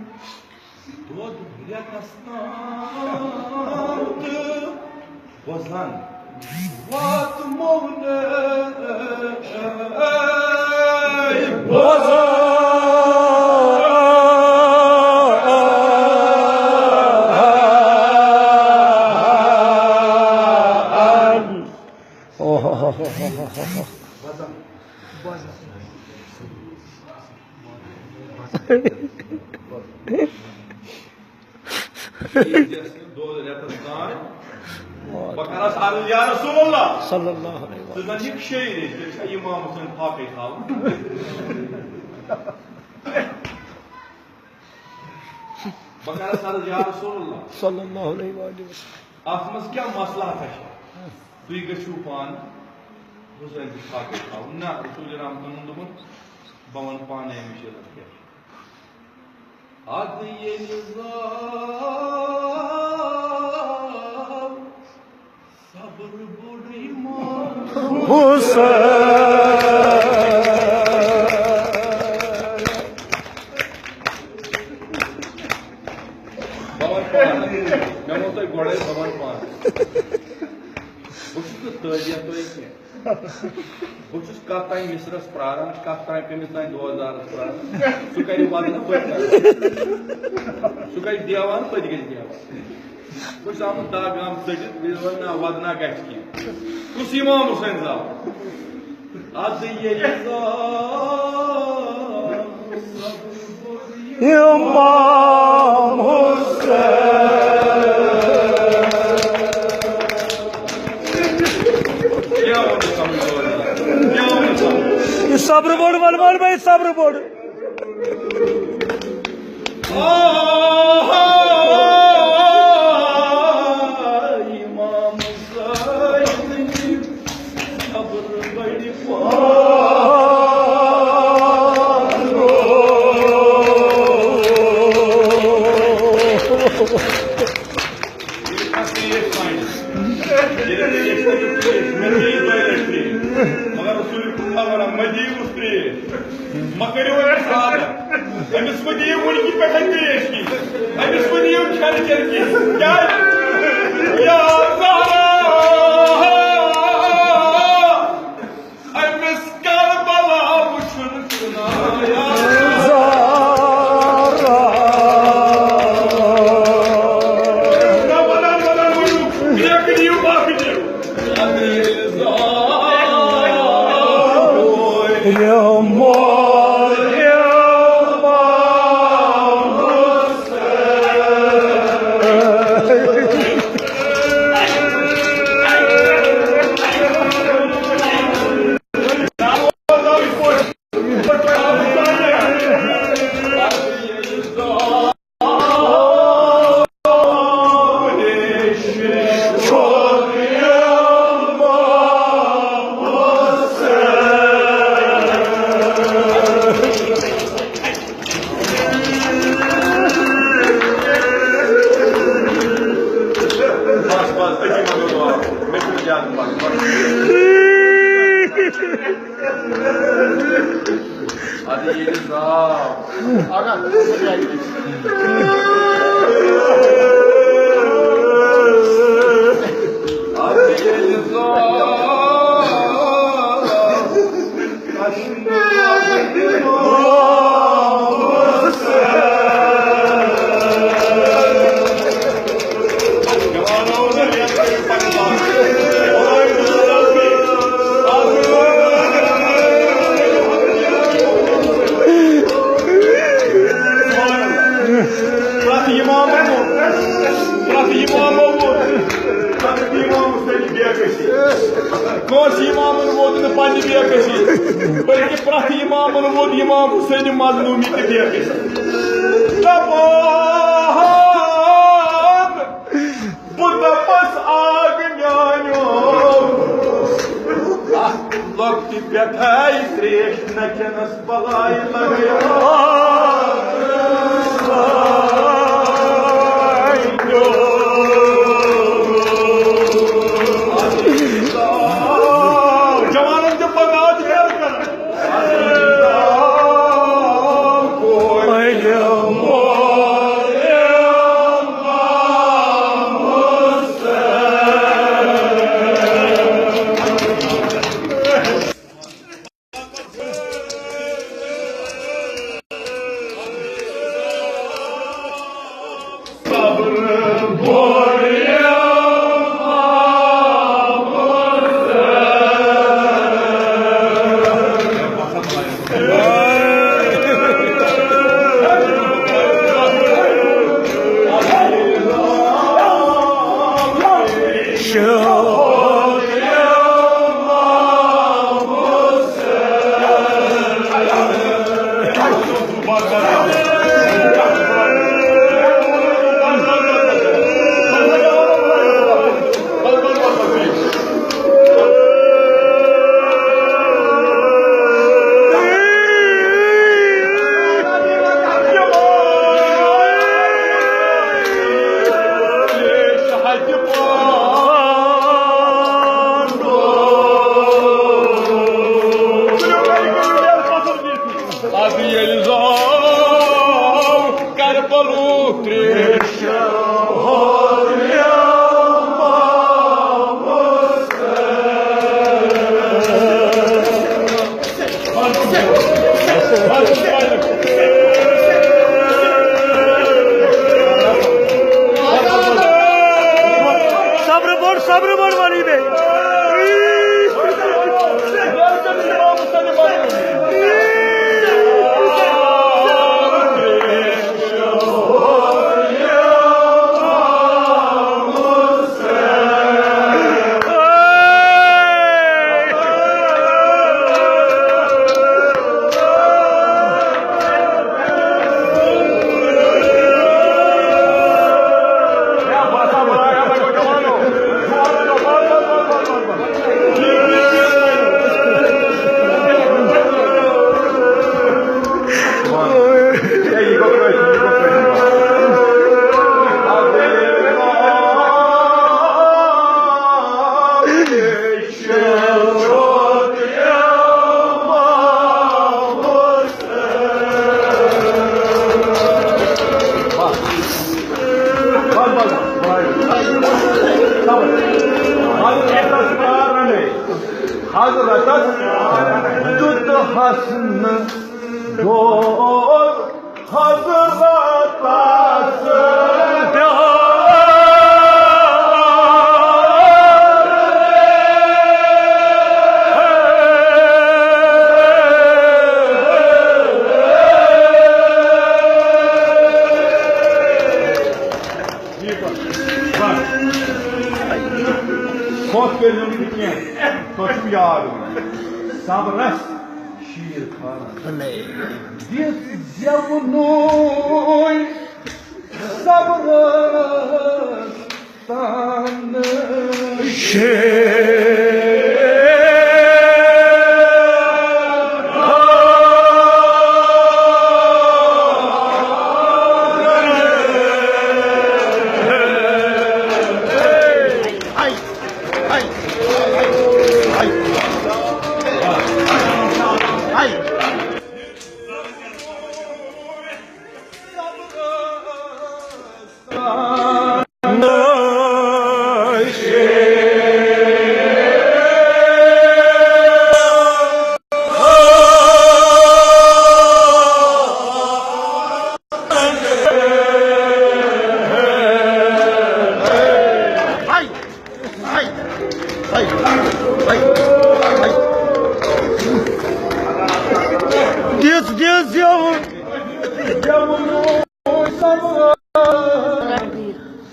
دۄد رٮ۪تس تام تہٕ بوزان واتمو نہٕ بوزان۔ اوہ۔ دۄد رٮ۪تس تام۔ بہٕ کرس عرض، یا رسول اللہ۔ صلی اللہ علیہ وسلم۔ ژٕ زن یہِ شٲعری، ژےٚ چھا امام حسین فاقے تھاوُن؟ بہٕ کرس عرض، یا رسول اللہ۔ صلی اللہ علیہ وآلہ وسلم۔ اتھ منٛز کیٛاہ مصلحت چھےٚ؟ تُہۍ گٔژھِو پانہٕ حسین تہِ فاقے تھاوُن۔ نہ، رسول رحمتن ووٚن، دوٚپُن، بہٕ ونہٕ پانے أمِس یہِ لفظ کیٛاہ چھُ۔ ادٕ ییٚلہِ زاو صبر بوٚڑ امام حسین۔ بہٕ وَنہٕ پانہٕ، مےٚ ووٚن تۄہہِ گۄڈَے، بہٕ وَنہٕ پانہٕ۔ بہٕ چھُس نہٕ تٲبیہ تۄہہِ کینٛہہ۔ بہٕ چھُس کَتھ تام مِصرَس پرٛاران، کَتھ تام کٔمِس تام دوستدارَس پرٛاران۔ سُہ کَرِ وَدنہٕ، بہٕ تہِ کَرٕ۔ سُہ کَرِ دیوان، بہٕ تہِ گژھِ دیوان۔ بہٕ چھُس آمُت دَہ گام ژٔٹِتھ، بہٕ چھُس وَنان، نہ، وَدنا گژھِ کینٛہہ۔ کُس اِمام حُسین زاو؟ اَدٕ ییٚلہِ زاو اِمام حُسین۔ کیٛاہ ووٚنُتھ سمجھ؟ کیٛاہ ووٚنُتھ سمجھ؟ یہِ صبرٕ بوٚڑ، وَن، وَن بھائی، صبرٕ بوٚڑ۔ آہا، اِمام حُسین۔ مگر رسول خدا ونان، مہ دِیِو ترٛیش۔ مہ کٔرِو أمِس عادت۔ أمِس مہ دِیِو وٕنہِ پٮ۪ٹھَے ترٛیش کِہیٖنۍ۔ أمِس مہ دِیِو کھٮ۪ن چٮ۪ن کِہیٖنۍ۔ کیٛازِ؟ یا زہرا، أمِس کربلا وٕچھُن چھُنہ۔ زہرا۔ نہ، ونان، ونان، ؤنِو، بیٚیہِ دِیِو، باقٕے دِیِو۔ رحمان، رحمان۔ پرٛٮ۪تھ اِمامو ووٚن، پرٛٮ۪تھ اِمامو سٕنٛدِ بے کسی۔ کٲنٛسہِ اِمامن ووٚن نہٕ پننہِ بے کسی، بلکہِ پرٛٮ۪تھ اِمامن ووٚن اِمام حسین مظلومی تہٕ بے کسی۔ دپان، بہٕ دپس آگ میانیو، اتھ لۄکٹہِ پٮ۪ٹھے تریش نہ چٮ۪نس بلاے لگے۔ جوانن تہِ پناہ تہِ کران۔ ادٕ ییٚلہِ زاو کربلُک تریش۔ صبرٕ بوٚڑ، صبرٕ بوٚڑ ولی بے۔ حضرتس دیُت حسنہٕ دود حضرتس پیار۔ ٹھیٖک پٲٹھۍ۔ بس۔ کھوژ کٔرِو نہٕ کینٛہہ، تۄہہِ چھُو یاد وۄنۍ۔ صبرس شیٖر خانس دِتھ زٮ۪ونُے صبرس تن شیٖر۔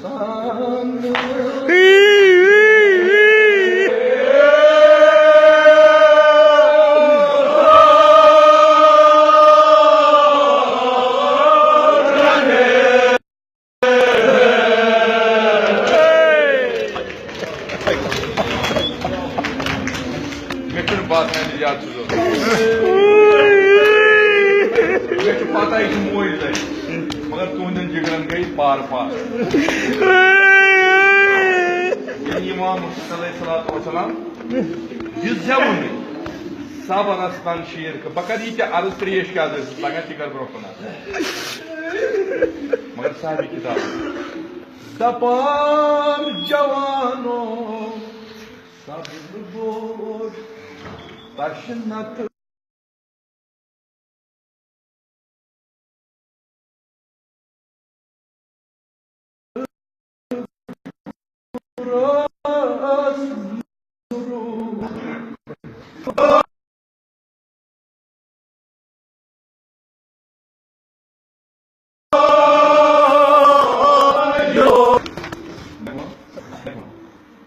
مےٚ چھُنہٕ باسان زِ زیادٕ چھُ ضروٗرت۔ مےٚ چھُ پتہ یہِ چھُ موج زَنہِ، مگر تُہنٛدٮ۪ن جِگرَن گٔے پار پار۔ ییٚلہِ امام حسین علیہ الصلوۃ والسلام یہِ زٮ۪وُن صبر استان شیٖر کٔر، بہٕ کَرٕ یہِ تہِ عرض ترٛیش کیٛاہ ٲسٕس لگان، تہِ کَرٕ برٛونٛہہ کُن عرض۔ مگر صاحبِ کِتاب دَپان جوانو، صبر بوش تشنت۔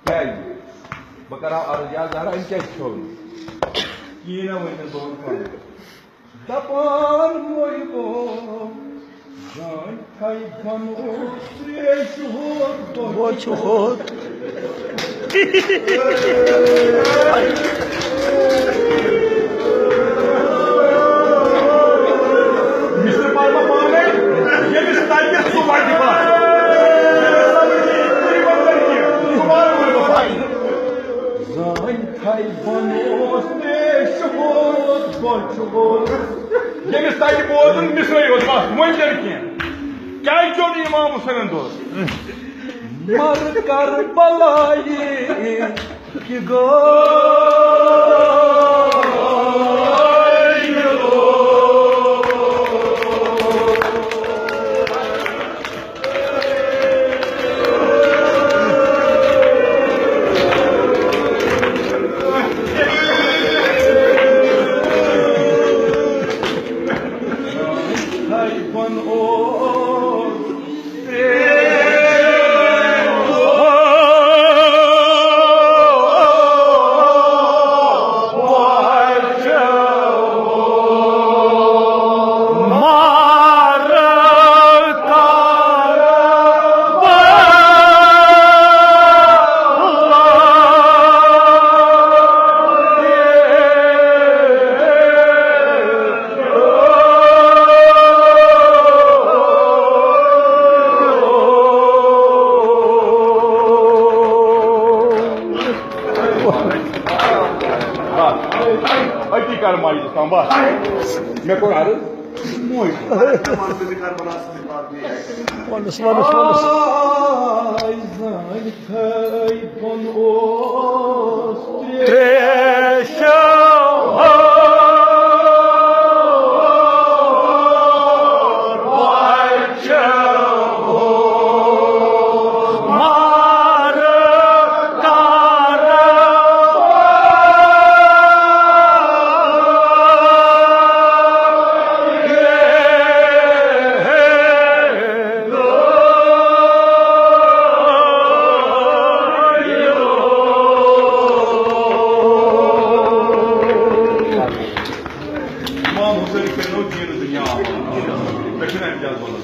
کیٛازِ؟ بہٕ کرٕ ہا عرض، یا زہرا، أمۍ کیٛازِ کھیوٚو نہٕ؟ کِہیٖنۍ نہ ؤنِتھ بہٕ وَنہٕ پانَے۔ دَپان محبو، زانٛہہ تھَے بَنو ترٛیش ہوت، بۄچھِ ہوت۔ مِسترِ پَرٕ بہٕ پانَے، ییٚمِس تَگہِ سُہ وَتہِ پَتھ۔ زانٛہہ تھَے بَنوس ترٛیش ہوت، بۄچھِ ہوت۔ ییٚمِس تَگہِ بوزُن مِصرٲے یوت، بَس، وۄنۍ کَرِ کینٛہہ۔ کیٛازِ چیوٚو نہٕ امام حسینن دۄد؟ مر کربلایہِ کہِ گٲلۍ۔ بس، أتی کر مجلس تام، بس۔ مےٚ کوٚر عرض، موج۔ وَنُس، وَنُس، وَنُس۔ آے زانٛہہ تھَے بۄن اوس ترٛیشو۔ امام حسین کرنو دین دنیا آباد۔ مےٚ چھُنہٕ اَمہِ زیادٕ وَنُن۔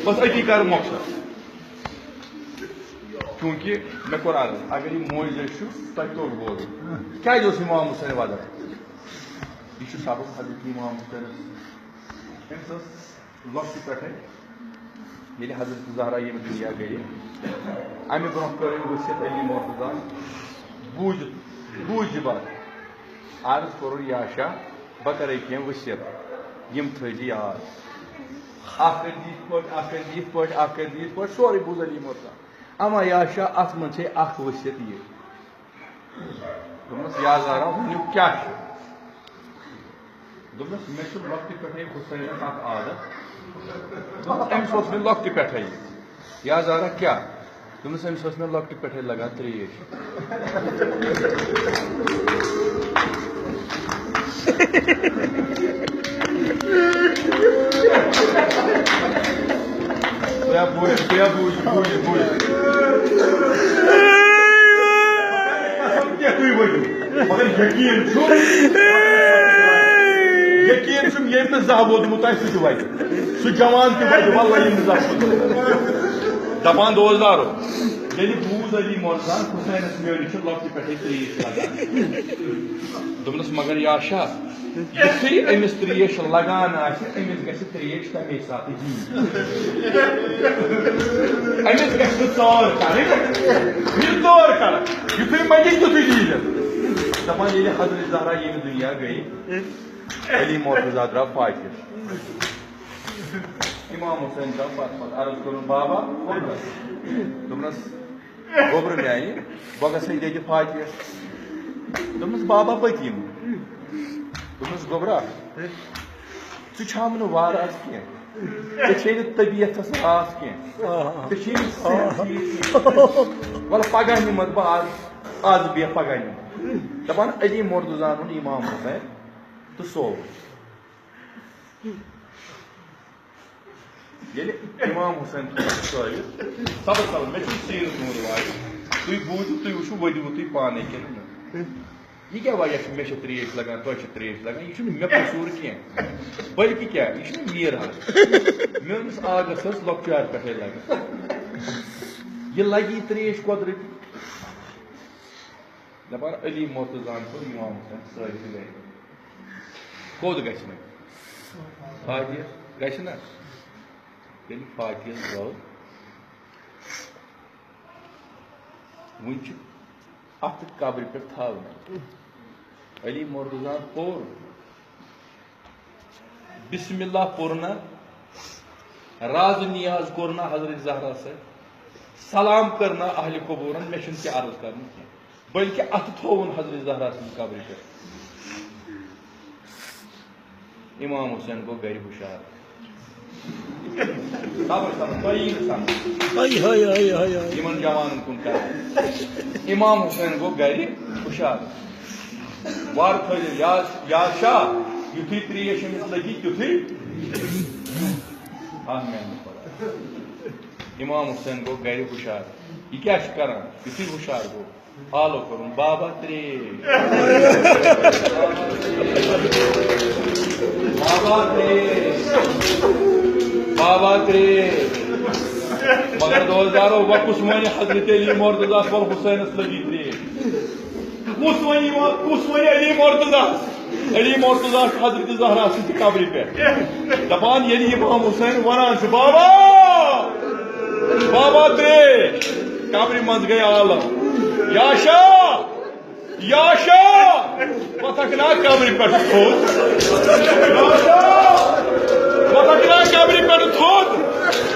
بس أتی کر مۄخصر۔ چوٗنٛکہِ مےٚ کوٚر عرض، اگر یہِ موج زیٚچھ چھُ، تۄہہِ توٚگ بوزُن۔ کیٛازِ اوس امام حسین وَدان؟ یہِ چھُ سبب حضرت امام حسینس۔ أمِس ٲس لۄکٹہِ پٮ۪ٹھَے، ییٚلہِ حضرت زہرا ییٚمہِ دُنیا گٔیہِ، اَمہِ برٛونٛہہ کٔر أمۍ ؤصیت علی مرتضیٰ، بوٗزِتھ، بوٗزِ بَتھ۔ عرض کوٚرُن، یا شاہ، بہٕ کَرَے کینٛہہ ؤصیت، یِم تھٲیزِ یاد۔ اَکھ کٔرۍ زِ یِتھ پٲٹھۍ، اَکھ کٔرۍ زِ یِتھ پٲٹھۍ، اَکھ کٔرۍ زِ یِتھ پٲٹھۍ، سورُے بوٗز علی مرتضیٰ۔ اما یا شاہ، اَتھ منٛز چھے اَکھ ؤصیت یہِ۔ دوٚپمَس، یا زہرا، ؤنِو کیٛاہ چھُ؟ دوٚپمَس، مےٚ چھُ لۄکٹہِ پٮ۪ٹھَے حُسینَس اَکھ عادت۔ دوٚپمَس، أمِس اوس مےٚ لۄکٹہِ پٮ۪ٹھَے یہِ۔ یا زہرا، کیٛاہ؟ دوٚپمَس، أمِس ٲس مےٚ لۄکٹہِ پٮ۪ٹھَے لَگان ترٛیش۔ بوٗزِو، بوٗزِو، بوٗزِو، بوٗزِو۔ قسم کینٛہہ تُہۍ ؤنِو، مگر یقیٖن چھُم، یقیٖن چھُم، ییٚمۍ نہٕ زانٛہہ ووٚدمُت آسہِ، سُہ تہِ وَنہِ۔ سُہ جوان تہِ وَنہِ، واللہ، ییٚمۍ نہٕ زانٛہہ ووٚدمُت۔ دَپان دوستدارو، ییٚلہِ بوٗز علی مرتضیٰ حسینَس میٲنِس چھِ لۄکٹہِ پٮ۪ٹھَے ترٛیش لَگان۔ دوٚپنَس، مگر یا شاہ، یُتھُے أمِس ترٛیش لگان آسہِ، أمِس گژھِ ترٛیش تَمے ساتہٕ دِنۍ۔ أمِس گژھِ نہٕ ژٲر کَرٕنۍ، یہِ ژٲر کَران۔ یُتھُے مَنگہِ، تیُتھُے دِیہِ۔ دَپان، ییٚلہِ حضرت زہرا ییٚمہِ دُنیا گٔے، علی مرتضیٰ درٛاو فاتح۔ امام حسین درٛاو پَتہٕ پَتہٕ، عرض کوٚرُن، بابا، کوٚت گژھٕ؟ دوٚپنَس، گوٚبرٕ میانہِ، بہٕ گژھے ییٚتہِ فاتحس۔ دوٚپمَس، بابا، بہٕ تہِ یِمہٕ۔ دوٚپمَس، گوٚبرا، ژٕ چھام نہٕ وارٕ آز کینٛہہ، ژےٚ چھے نہٕ طبیعتَس راس کینٛہہ، ژےٚ چھے نہٕ صحت ٹھیٖک کینٛہہ۔ وَلہٕ پَگاہ نِمَتھ بہٕ آز، آز بیٚہہ پَگاہ نِمَتھ۔ دَپان، علی مرتضیٰ ہَن اوٚن امام حسین تہٕ سووُن۔ ییٚلہِ امام حسین تھوٚو سٲرِتھ، صبر، صبر، مےٚ چھُنہٕ سیٖن تُہُنٛد وارٕ۔ تُہۍ بوٗزِو، تُہۍ وٕچھِو، ؤدِو تُہۍ پانَے کِنہٕ نہٕ۔ یہِ کیٛاہ وجہ چھُ؟ مےٚ چھِ ترٛیش لگان، تۄہہِ چھِ ترٛیش لگان، یہِ چھُنہٕ مےٚ قصوٗر کینٛہہ، بلکہِ کیٛاہ، یہِ چھُنہٕ میٖر حظ۔ میٲنِس آغس ٲس لۄکچار پٮ۪ٹھَے لگان۔ یہِ لگی ترٛیش قۄدرٔتی۔ دَپان، علی مرتضیٰ ہَن کوٚر امام حسین سٲرِتھ گرِ۔ کوٚت گژھِ وۄنۍ؟ فاتحس گژھِ نا؟ ییٚلہِ فاتحس گوٚو، وٕنہِ چھِ اَتھٕ قبرِ پٮ۪ٹھ تھاونہٕ۔ علی مرتضیٰ ہَن پوٚر، بسم اللہ پوٚر نا، راز نیاز کوٚر نا حضرت زہرا سۭتۍ، سلام کٔر نا اہلِ قبوٗرن، مےٚ چھُنہٕ تہِ عرض کرُن کینٛہہ، بلکہِ اَتھٕ تھووُن حضرت زہرا سٕنٛدِ قبرِ پٮ۪ٹھ۔ امام حسین گوٚو گرِ ہُشار۔ صبر، صبر، تۄہہِ یی نہٕ سمجھ۔ ہاے، ہاے، ہاے، ہاے، ہاے۔ یِمن جوانن کُن کر۔ امام حسین گوٚو گرِ ہُشار۔ وارٕ تھٲوِو یاد، یاد شاہ، یُتھُے ترٛیش أمِس لٔگی، تیُتھُے۔ آہ، میٛانہِ خۄدا۔ امام حسین گوٚو گرِ ہُشار۔ یہِ کیٛاہ چھُ کران؟ یُتھُے ہُشار گوٚو، آلو کوٚرُن، بابا ترٛیش۔ بابا ترٛیش۔ بابا ترٛیش۔ مگر دوستدارو، وۄنۍ کُس وَنہِ حضرت علی مرتضیٰ ہَس پٮ۪ٹھ حسینَس لٔگی ترٛیش؟ کُس وَنہِ یِمو-، کُس وَنہِ علی مرتضیٰ ہَس؟ علی مرتضیٰ چھُ حضرت زہرا سٕنٛدِ قبرِ پٮ۪ٹھ۔ دَپان، ییٚلہِ امام حسین وَنان چھُ، بابا! بابا ترٛیش، قبرِ منٛز گٔے عالم۔ یا شاہ! یا شاہ! پتھکھ نا قبرِ پٮ۪ٹھ تھوٚد۔ یا شاہ! پتھکھ نا قبرِ پٮ۪ٹھ تھوٚد۔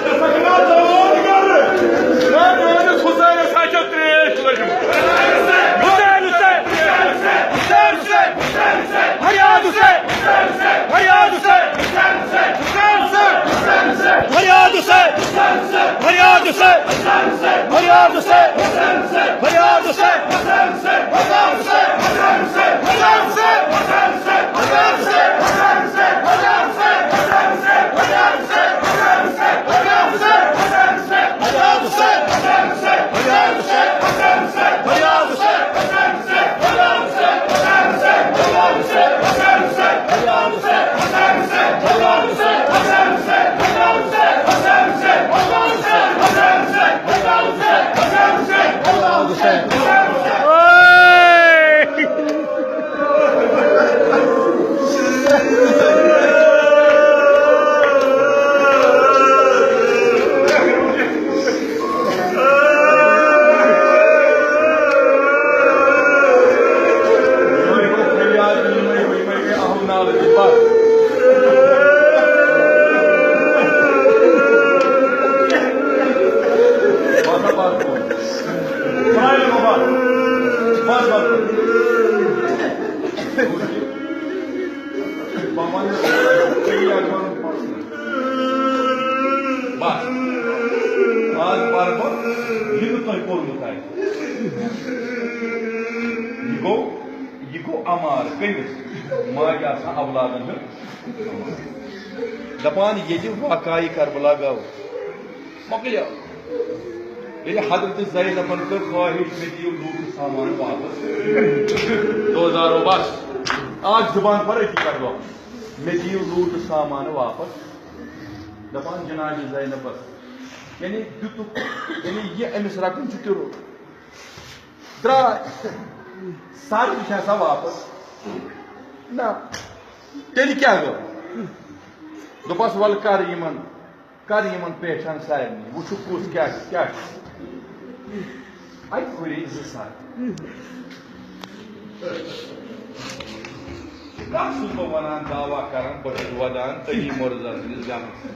پتھکھ نا زوال کر۔ نا میٲنِس حسینس ہا چھےٚ ترٛیش لٔجمٕژ۔ حسین، حسین، حسین، حسین، حسین، حسین، حسین، فریاد حسین، فریاد حسین، فریاد حسین، فریاد حسین، فریاد حسین، فریاد حسین، فریاد حسین۔ بس۔ آز پرٕ بہٕ یہِ نہٕ تۄہہِ پوٚرمُت آسہِ۔ یہِ گوٚو، یہِ گوٚو امار۔ کٔمِس؟ ماجہِ آسان اولادن ہُنٛد۔ دپان، ییٚلہِ واقعہ کربلا گوٚو، مۄکلیو۔ ییٚلہِ حضرت زینبن کٔر خٲہِش، مےٚ دِیِو لوٗٹہٕ سامان واپس۔ دوستارو، بس، اکھ زبان پر أتی کرو۔ مےٚ دِیِو لوٗٹہٕ سامان واپس۔ دپان جناب زینبس، یعنی دیُتُکھ، یعنی یہِ أمِس رٹُن چھُ تہِ روٚٹ۔ درٛاے۔ سر تہِ چھِ آسان واپس۔ نہ۔ تیٚلہِ کیٛاہ گوٚو؟ دوٚپس، وَلہٕ کر یِمن، کر یِمن پیچھان سارنٕے، وٕچھُکھ کُس کیٛاہ چھُ، کیٛاہ چھُ۔ اَتہِ کھُرے زٕ سر۔ کَس چھُس بہٕ وَنان، دعویٰ کران، بہٕ چھُس وَدان تٔتی مرزا سٕنٛدِس گَرَس۔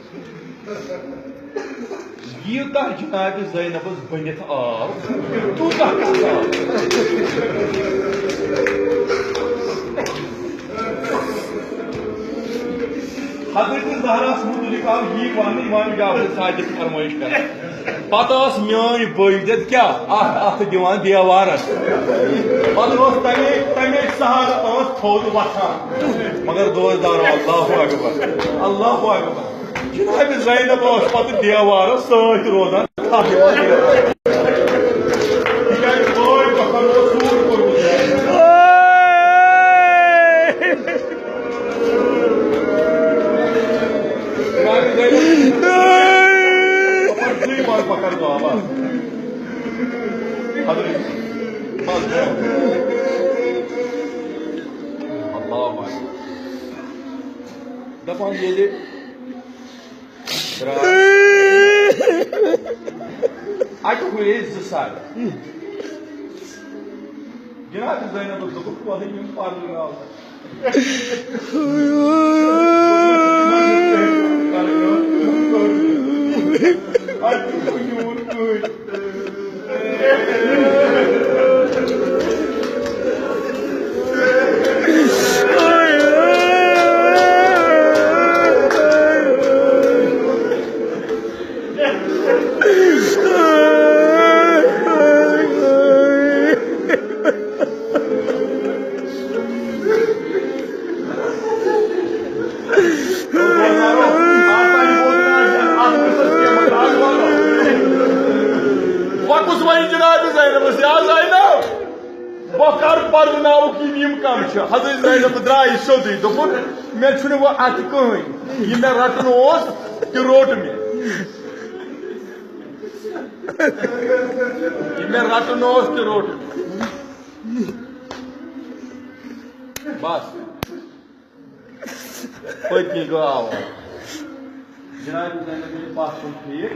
یوٗتاہ جناب زینبس بٔنِتھ آو، تیوٗتاہ کَس آو۔ حضرت زہراہَس مُتعلِق آو یی وَننہٕ، امام جعفر صادق فرمٲیِش کران۔ پتہٕ ٲس میٲنۍ بٔلۍ دِتھ کیٛاہ؟ اَتھ، اَتھٕ دِوان دیوارس۔ پتہٕ اوس تَمے، تَمے سہارٕ ٲس تھوٚد وۄتھان۔ مگر دوستارو، اللہ اکبر، اللہ اکبر۔ جناب زینب ٲس پتہٕ دیوارس سۭتۍ روزان۔ تھپھ دِوان دیوارس۔ تِکیٛازِ بٲے پتھر اوس ژوٗر کوٚرمُت۔ دپان ییٚلہِ درٛاو۔ اَتہِ ہُرے زٕ سر۔ جناب زینبس دوٚپُکھ، "وَلہٕ یِم پَرناو۔" اَتہِ چھُ یِوان کٲنٛسہِ۔ وۄنۍ کُس وَنہِ جناب زینبس، یا زینب، بہٕ کر پرناوُکھ یِم، یِم کم چھِ؟ حضرت زینب درٛایہِ سیوٚدُے، دوٚپُن، "مےٚ چھُنہٕ وۄنۍ اَتھٕ کٕہٕنۍ، یہِ مےٚ رَٹُن اوس، تہِ روٚٹ مےٚ۔ یہِ مےٚ رَٹُن اوس، تہِ روٚٹ مےٚ۔" بس۔ پٔتۍ کِنۍ گوٚو آواز۔ جناب زینب ییٚلہِ پتھ کُن پھیٖر،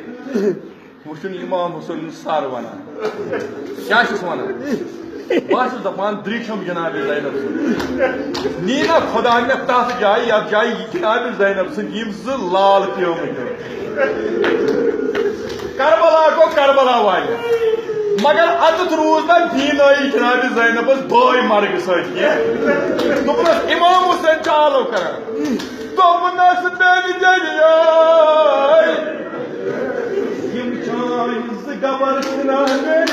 وٕچھُن امام حسین سر ونان۔ کیٛاہ چھُس ونان؟ بہٕ حظ چھُس دپان، درٛیٖٹھم جناب زینب سُنٛد۔ نی نہ خدا مےٚ تتھ جایہِ، یتھ جایہِ جناب زینب سٕنٛدۍ یِم زٕ لال پیومٕتۍ ٲسۍ۔ کربلا گوٚو کربلا والٮ۪ن۔ مگر اتٮ۪تھ روٗز نہ دینٲیی جناب زینبس بٲے مرگہٕ سۭتۍ کینٛہہ۔ دوٚپنس، امام حسین چھُ آلو کران۔ دوٚپنس، بیٚنہِ جنیٲے، یِم چٲنۍ زٕ گبر چھِنہ مےٚ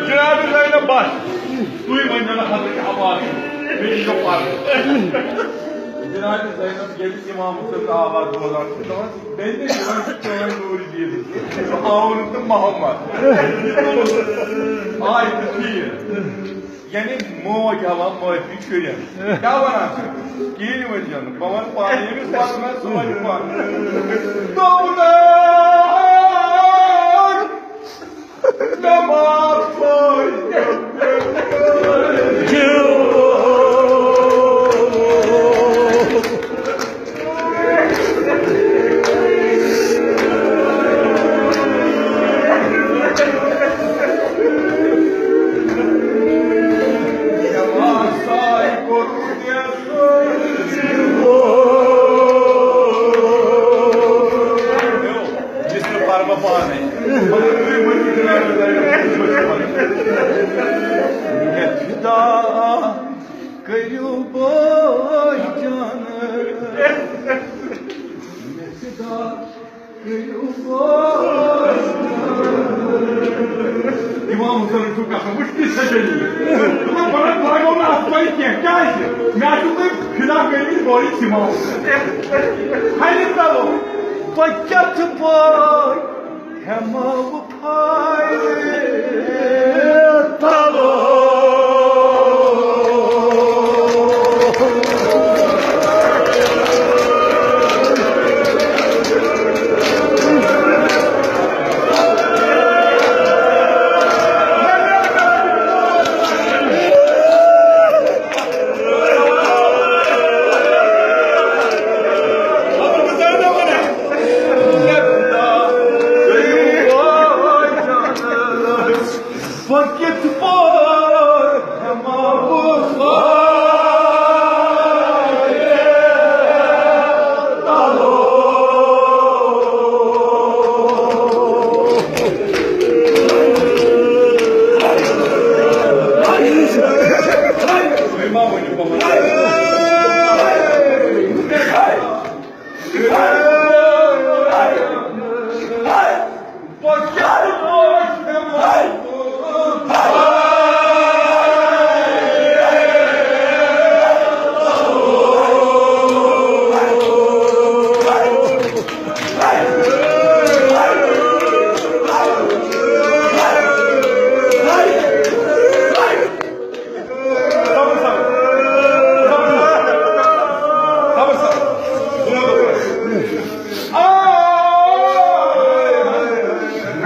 جناب زینب بس، تُہۍ ؤنِو نہٕ حضرت عباس، بیٚیہِ یِیو پَتہٕ۔ جناب زینب ییٚلہِ امام حسین آواز بوزان چھِ، دَپان چھِ، "بیٚنہِ، یِمَن چھِ چٲنۍ نوٗرۍ دیٖدٕ، سُہ آوُن تہٕ محمد۔" آے تہٕ ٹھیٖک۔ یعنی موج ہاوان معٲفی شُرٮ۪ن۔ کیٛاہ وَنان چھِ؟ کِہیٖنۍ ؤنۍ زیو نہٕ۔ بہٕ وَنہٕ پانہٕ، ییٚمِس وَنُن آسہِ، سُہ وَنہِ پانہٕ۔ دوٚپنَے، مےٚ معاف کٔرۍ۔ فدا کٔرِو بٲے جانہٕ، مےٚ فدا کٔرِو بٲے جانہٕ۔ امام حسین چھُ قسم، وٕچھ کِژھ سجٲنی۔ دوٚپُن، بہٕ نہ لگاو نہٕ اَتھ پَے کینٛہہ، کیٛازِ؟ مےٚ چھُو تُہۍ فدا کٔرمٕتۍ بٲے امام حسین۔ ہَنہِ تَلو، بہٕ کیٛاہ چھُ بٲے؟ ہٮ۪مہٕ بہٕ پھاے تَلو۔ بہٕ کِتھ پٲٹھۍ ہٮ۪مہٕ بہٕ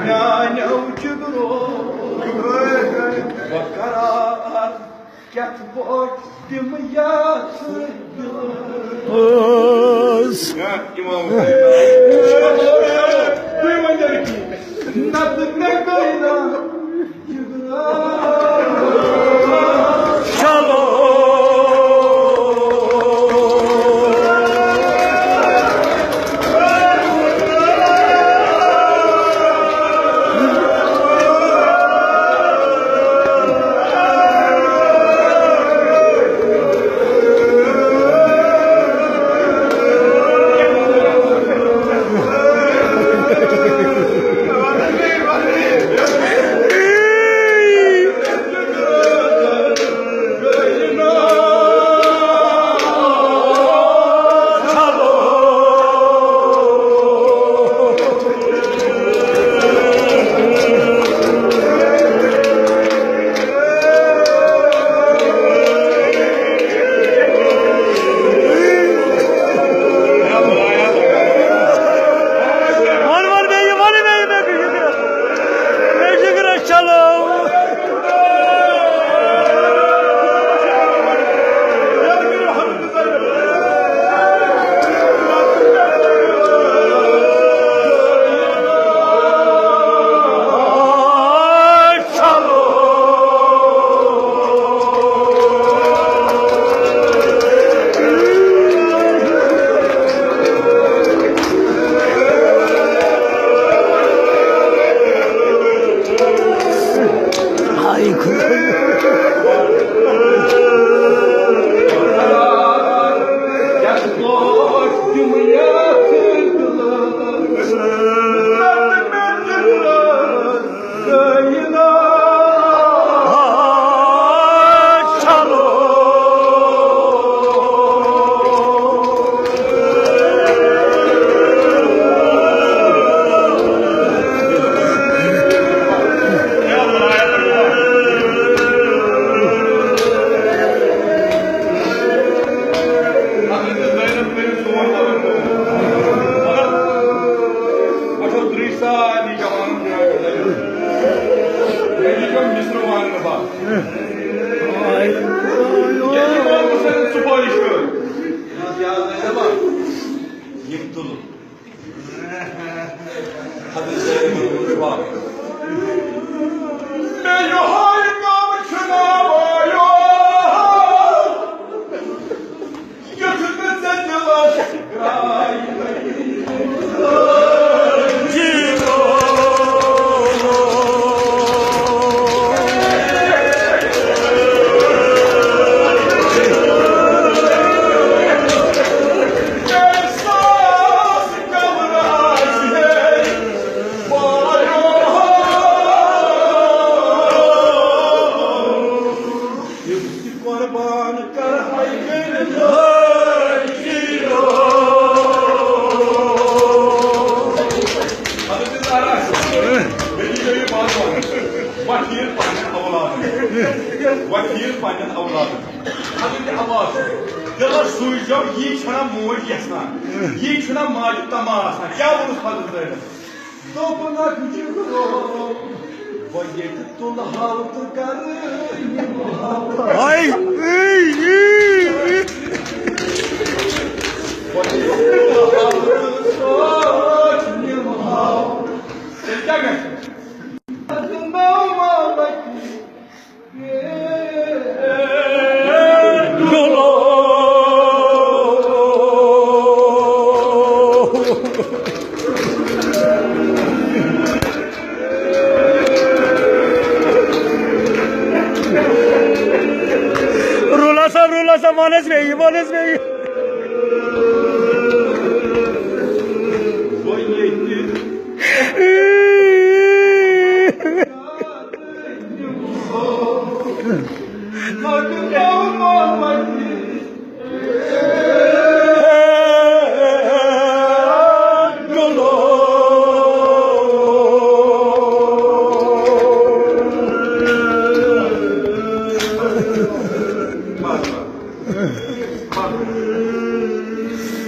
میانیو جگرو، بہٕ کرا کتھ پٲٹھۍ تِم یتھ دِلس؟ نتہٕ مےٚ گٔے نا جگرا۔ چلو۔ قربان کر ہاے میانہِ لٲج شیٖرو۔ حضرت زہرا، مےٚ دیٖزیو یہِ بانہٕ وانہٕ۔ وۄتھ یِیِن پننٮ۪ن اولادن۔ وۄتھ یِیِن پننٮ۪ن اولادن۔ حضرت عباس، دِلس سوٗزیو، یی چھنا موج یژھان۔ یی چھُنا ماجہِ طمع آسان۔ کیٛاہ ووٚنُس حضرت زینب؟ دوٚپنکھ، جِگرو، بہٕ ییٚتہِ تُلہٕ ہاو تہٕ گرٕ نِمہٕ ہاو۔ ہاے، اے، اے، اے۔ بہٕ ییٚتہِ تُلہٕ ہاو تہٕ سۭتۍ نِمہٕ ہاو۔ تیٚلہِ کیٛاہ گژھِ؟ رولا صاحب، رولا صاحب، وَن حظ مےٚ یہِ، وَن حظ مےٚ یہِ۔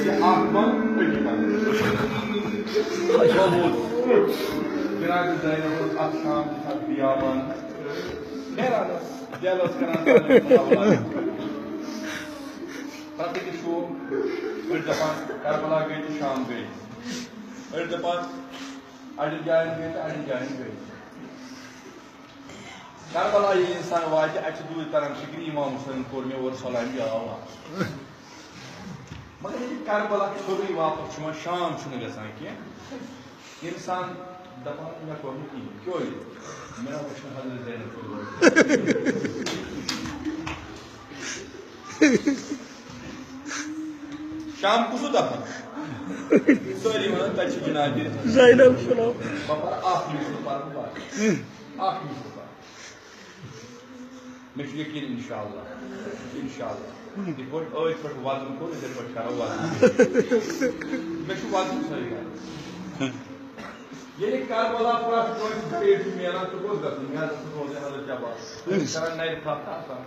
یہِ اکھ بند أتی بند۔ سۄ ووت۔ جناب زینب اوس اکھ شام تہِ تتھ بیابان۔ نیران ٲس، دِل ٲس کران زینب سُنٛد اولاد۔ پتہٕ تہِ چھُ أڑۍ دپان کربلا گٔے تہٕ شام گٔے۔ أڑۍ دپان اڑٮ۪ن جاین گٔے تہٕ اڑٮ۪ن جاین گٔے۔ کربلا ییٚلہِ انسان واتہِ، اتہِ چھِ دوٗرِ تران فکرِ، امام حسین کوٚر مےٚ اورٕ سلام، یہِ آو واپس۔ مگر ییٚلہِ کربلا چھوٚرُے واپس چھُ یِوان، شام چھُنہٕ گژھان کینٛہہ۔ انسان دپان، مےٚ کوٚر نہٕ کِہیٖنۍ، کیٛازِ؟ مےٚ نہ وٕچھ نہٕ حضرت زینب کُن۔ شام کُس دپان؟ سٲری ونان، تتہِ چھِ جناب زینب۔ بہٕ پرٕ اکھ مِثال، پرٕ بہٕ باقٕے۔ اکھ مِثال پرٕ۔ مےٚ چھُ یقیٖن، انشاءاللہ، انشاءاللہ۔ یِتھ پٲٹھۍ أتھۍ پٮ۪ٹھ وزن کوٚر، یِتھے پٲٹھۍ کرو وزن۔ مےٚ چھُ وزن سٲری کران۔ ییٚلہِ کربلا پرٛٮ۪تھ کٲنٛسہِ دٔلیٖل چھُ میلان، ژٕ کوٚت گژھُن؟ مےٚ حظ اوس روزے حضرت عباس۔ أمِس کران نرِ تھپھ تہٕ آسان۔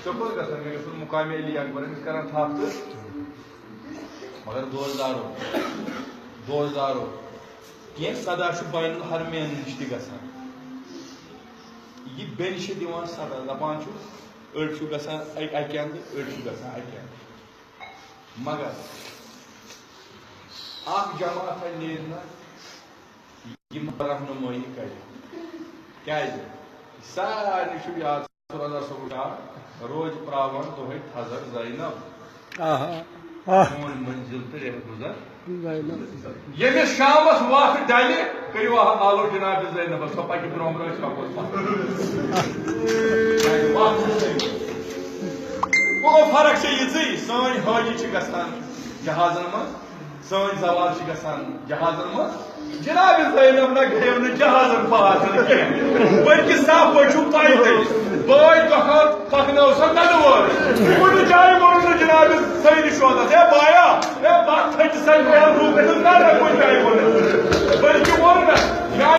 ژےٚ کوٚت گژھُن؟ مےٚ گژھُن مقامِ علی اکبر۔ أمِس کران تھپھ تہٕ مگر دوستدارو، دوستدارو، کینٛہہ صدا چھُ بین الحرمین نِش تہِ گژھان۔ یہِ بیٚنہِ چھِ دِوان صدا، دَپان چھُ، أڑۍ چھُ گژھان اَ-، اَکہِ اَندٕ، أڑۍ چھُ گژھان اَکہِ اَندٕ۔ مگر اکھ جماعت نیرِ نہ یِم رہنمٲیی کرِ۔ کیازِ؟ سارنٕے چھُ یاد، روزان صبح شام، روزِ پراوان دۄہے تھزر زینب۔ آہا، آہ۔ سون منزل تہٕ رٮ۪تھ گُزر۔ زینب۔ ییٚمِس شامس وَتھ ڈلہِ، کٔرِو آ-، آلو جناب زینبس، سۄ پکہِ برونٛہہ برونٛہہ، أسۍ پکو پتھ۔ وَتھ چھِ صحیح۔ وۄنۍ گوٚو فرق چھےٚ یِژٕے، سٲنۍ حٲجی چھِ گژھان جہازن منٛز، سٲنۍ زوال چھِ گژھان جہازن منٛز۔ جناب زینب نہ گٔیو نہٕ جہازن پاس کینٛہہ، بلکہ صاف پٲٹھۍ چھُ پیدل۔ بٲے دۄہ پکنٲو سۄ ننہٕ وٲر۔ کُنہِ جایہِ ووٚن نہٕ جناب سٲنِس شوندس، "ہے بایا، ہے بتھ پھٔٹۍ سا، مےٚ روٗد نہٕ نہ کُنہِ جایہِ ووٚن"۔ بلکہِ ووٚن مےٚ،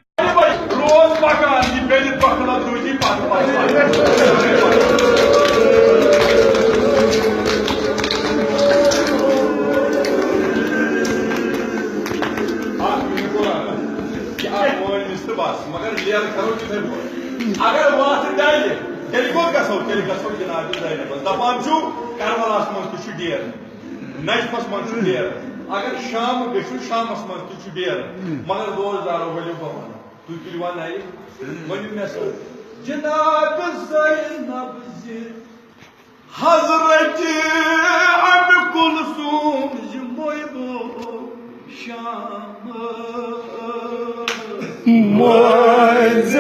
روز پکان، یہِ بیٚیہِ پکان، روٗزی پتھ پتھ پتھ۔ اکھ منٹ وَن، یہِ اکھ مٲنۍ مِس تہٕ بس، مگر لیرٕ کرو تِتھے پٲٹھۍ۔ اگر وَتھ ڈلہِ، تیٚلہِ کوٚت گژھو؟ تیٚلہِ گژھو جناب زینبس۔ دپان چھُ، کربلاہس منٛز تہِ چھُ ڈیرٕ، نجفس منٛز چھُ ڈیرٕ۔ اگر شام گٔژھِو، شامس منٛز تہِ چھُ ڈیرٕ۔ مگر دوستدارو، ؤلِو بہٕ وَنہٕ۔ تُہۍ تُلِو وۄنۍ نَرِ، ؤنِو مےٚ سۭتۍ۔ جناب زینب زِ حضرت ام کلثوم زِ مویبو شام۔ مٲنٛزِ